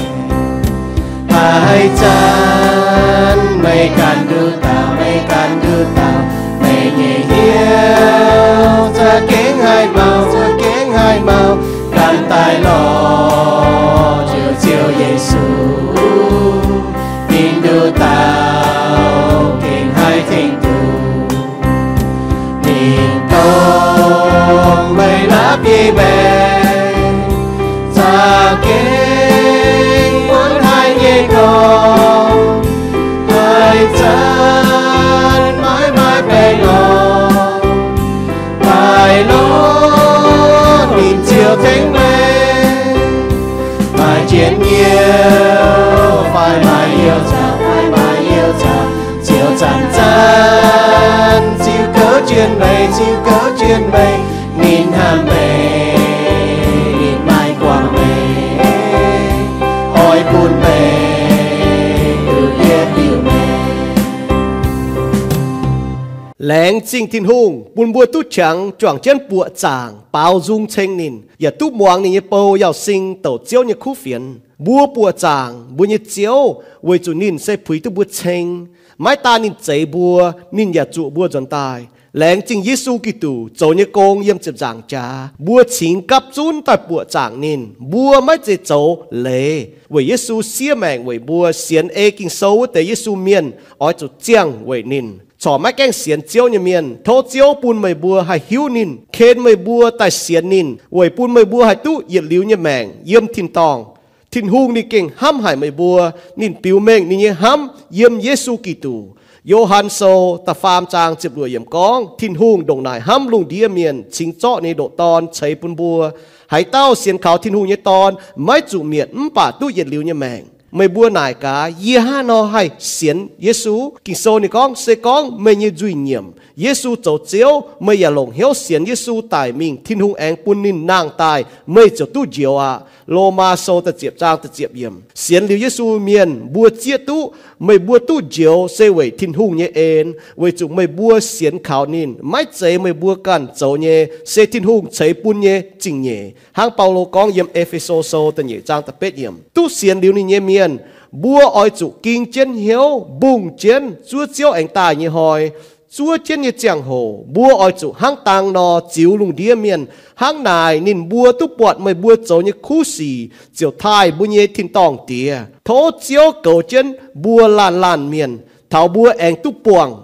Haaix zanc meih ganh nduqc dauh, meih ganh nduqc dauh, meih nyei hnyouv za'gengh haih mauh, za'gengh haih mauh, ganh daaih lorz Ziouv Yesu, ninh nduqc dauh gengh haih tengx duqv. Ninh dongh meih la'bieiv maengc, za'gengh wuonv haic nyei gorx. Haaix zanc maiv maaih baengh orn, daaih lorz ninh Ziouv tengx meih. Maaih njien-youh fai maaih youh nzauh, fai maaih youh nzauh, Ziouv zanc-zanc ziux kouv jienv meih, ziux kouv jienv meih. Ninh hnamv meih, ninh maaih guangc meih, oix bun meih duqv yietc liuz maengc. Laengz zingh Tin-Hungh bun mbuo duqv qangx juangc jienv buoqc zaangc baaux nzung ceng ninh, yaac duqv muangx ninh nyei bou Yauz Sing douc Ziouv nyei kuv fienx. Mbuo buoqc zaangc mbuo nyei Ziouv weic zuqc ninh se puix duqv mbuo ceng. Maiv daan ninh zeix mbuo, ninh yaac zuoqc mbuo nzuonx daaih. Laengz zingh Yesu Giduc zoux nyei gong yiem ziepc nzaangc jaax, mbuo cingx gapv zunv daaih buoqc zaangc ninh. Mbuo maiv zeiz zoux leiz weic Yesu siev maengc weic mbuo. Sienx ei Ging-Sou wuov deix Yesu mienh oix zuqc ziangh weic ninh. Corc maiv gaengh sienx Ziouv nyei mienh, tov Ziouv bun meih mbuo haih hiuv ninh, ken meih mbuo daaih sienx ninh, weic bun meih mbuo haih duqv yietc liuz nyei maengc yiem tin-dorngh. Tin-Hungh ninh gengh hnamv haic meih mbuo. Ninh biux mengh ninh nyei hnamv yiem Yesu Giduc. Yo^han Sou da'faam zaang ziepc luoqc yiemc gorngv, Tin-Hungh ndongc naaic hnamv lungh ndiev mienh, cingx zorqv ninh nyei ndoqc Dorn ceix bun mbuo. Haaix dauh sienx kaux Tin-Hungh nyei Dorn maiv zuqc mietc, mv baac duqv yietc liuz nyei maengc. Meih mbuo naaic gaax, yie hnangv haaix nor haih sienx Yesu? Ging-Sou ninh gorngv, se gorngv meih nyei nzuih nyiemc, Yesu zoux Ziouv, meih yaac longc hnyouv sienx Yesu daic mingh, Tin-Hungh aengx bun ninh nangh daaih, meih ziouc duqv njoux aqv. Lomaa Sou da'ziepc zaang da'ziepc yiemc. Sienx liuz Yesu mienh mbuo zieqv duqv meih mbuo duqv njoux se weic Tin-Hungh nyei en, weic zuqc meih mbuo sienx kaux ninh. Maiv zeiz meih mbuo ganh zoux nyei, se Tin-Hungh ceix bun nyei zingh nyeic. Hnangv Baulo gorngv yiem E^fe^so Sou da'nyeic zaang da'betv yiemc, duqv sienx liuz ninh nyei mienh Mbuo oix zuqc ging jienv hnyouv mbungh jienv zuov Ziouv aengx daaih nyei hnoi. Zuov jienv nyei ziangh hoc mbuo oix zuqc hnangv dang nor ziux lungh ndiev mienh. Hnangv naaic ninh mbuo duqv buatc meih mbuo zoux nyei kuv sic ziouc taaih mbuo nyei tin-dorngh Diex. Tov Ziouv goux jienv mbuo laanh laanh mienh, taux mbuo aengx duqv buangh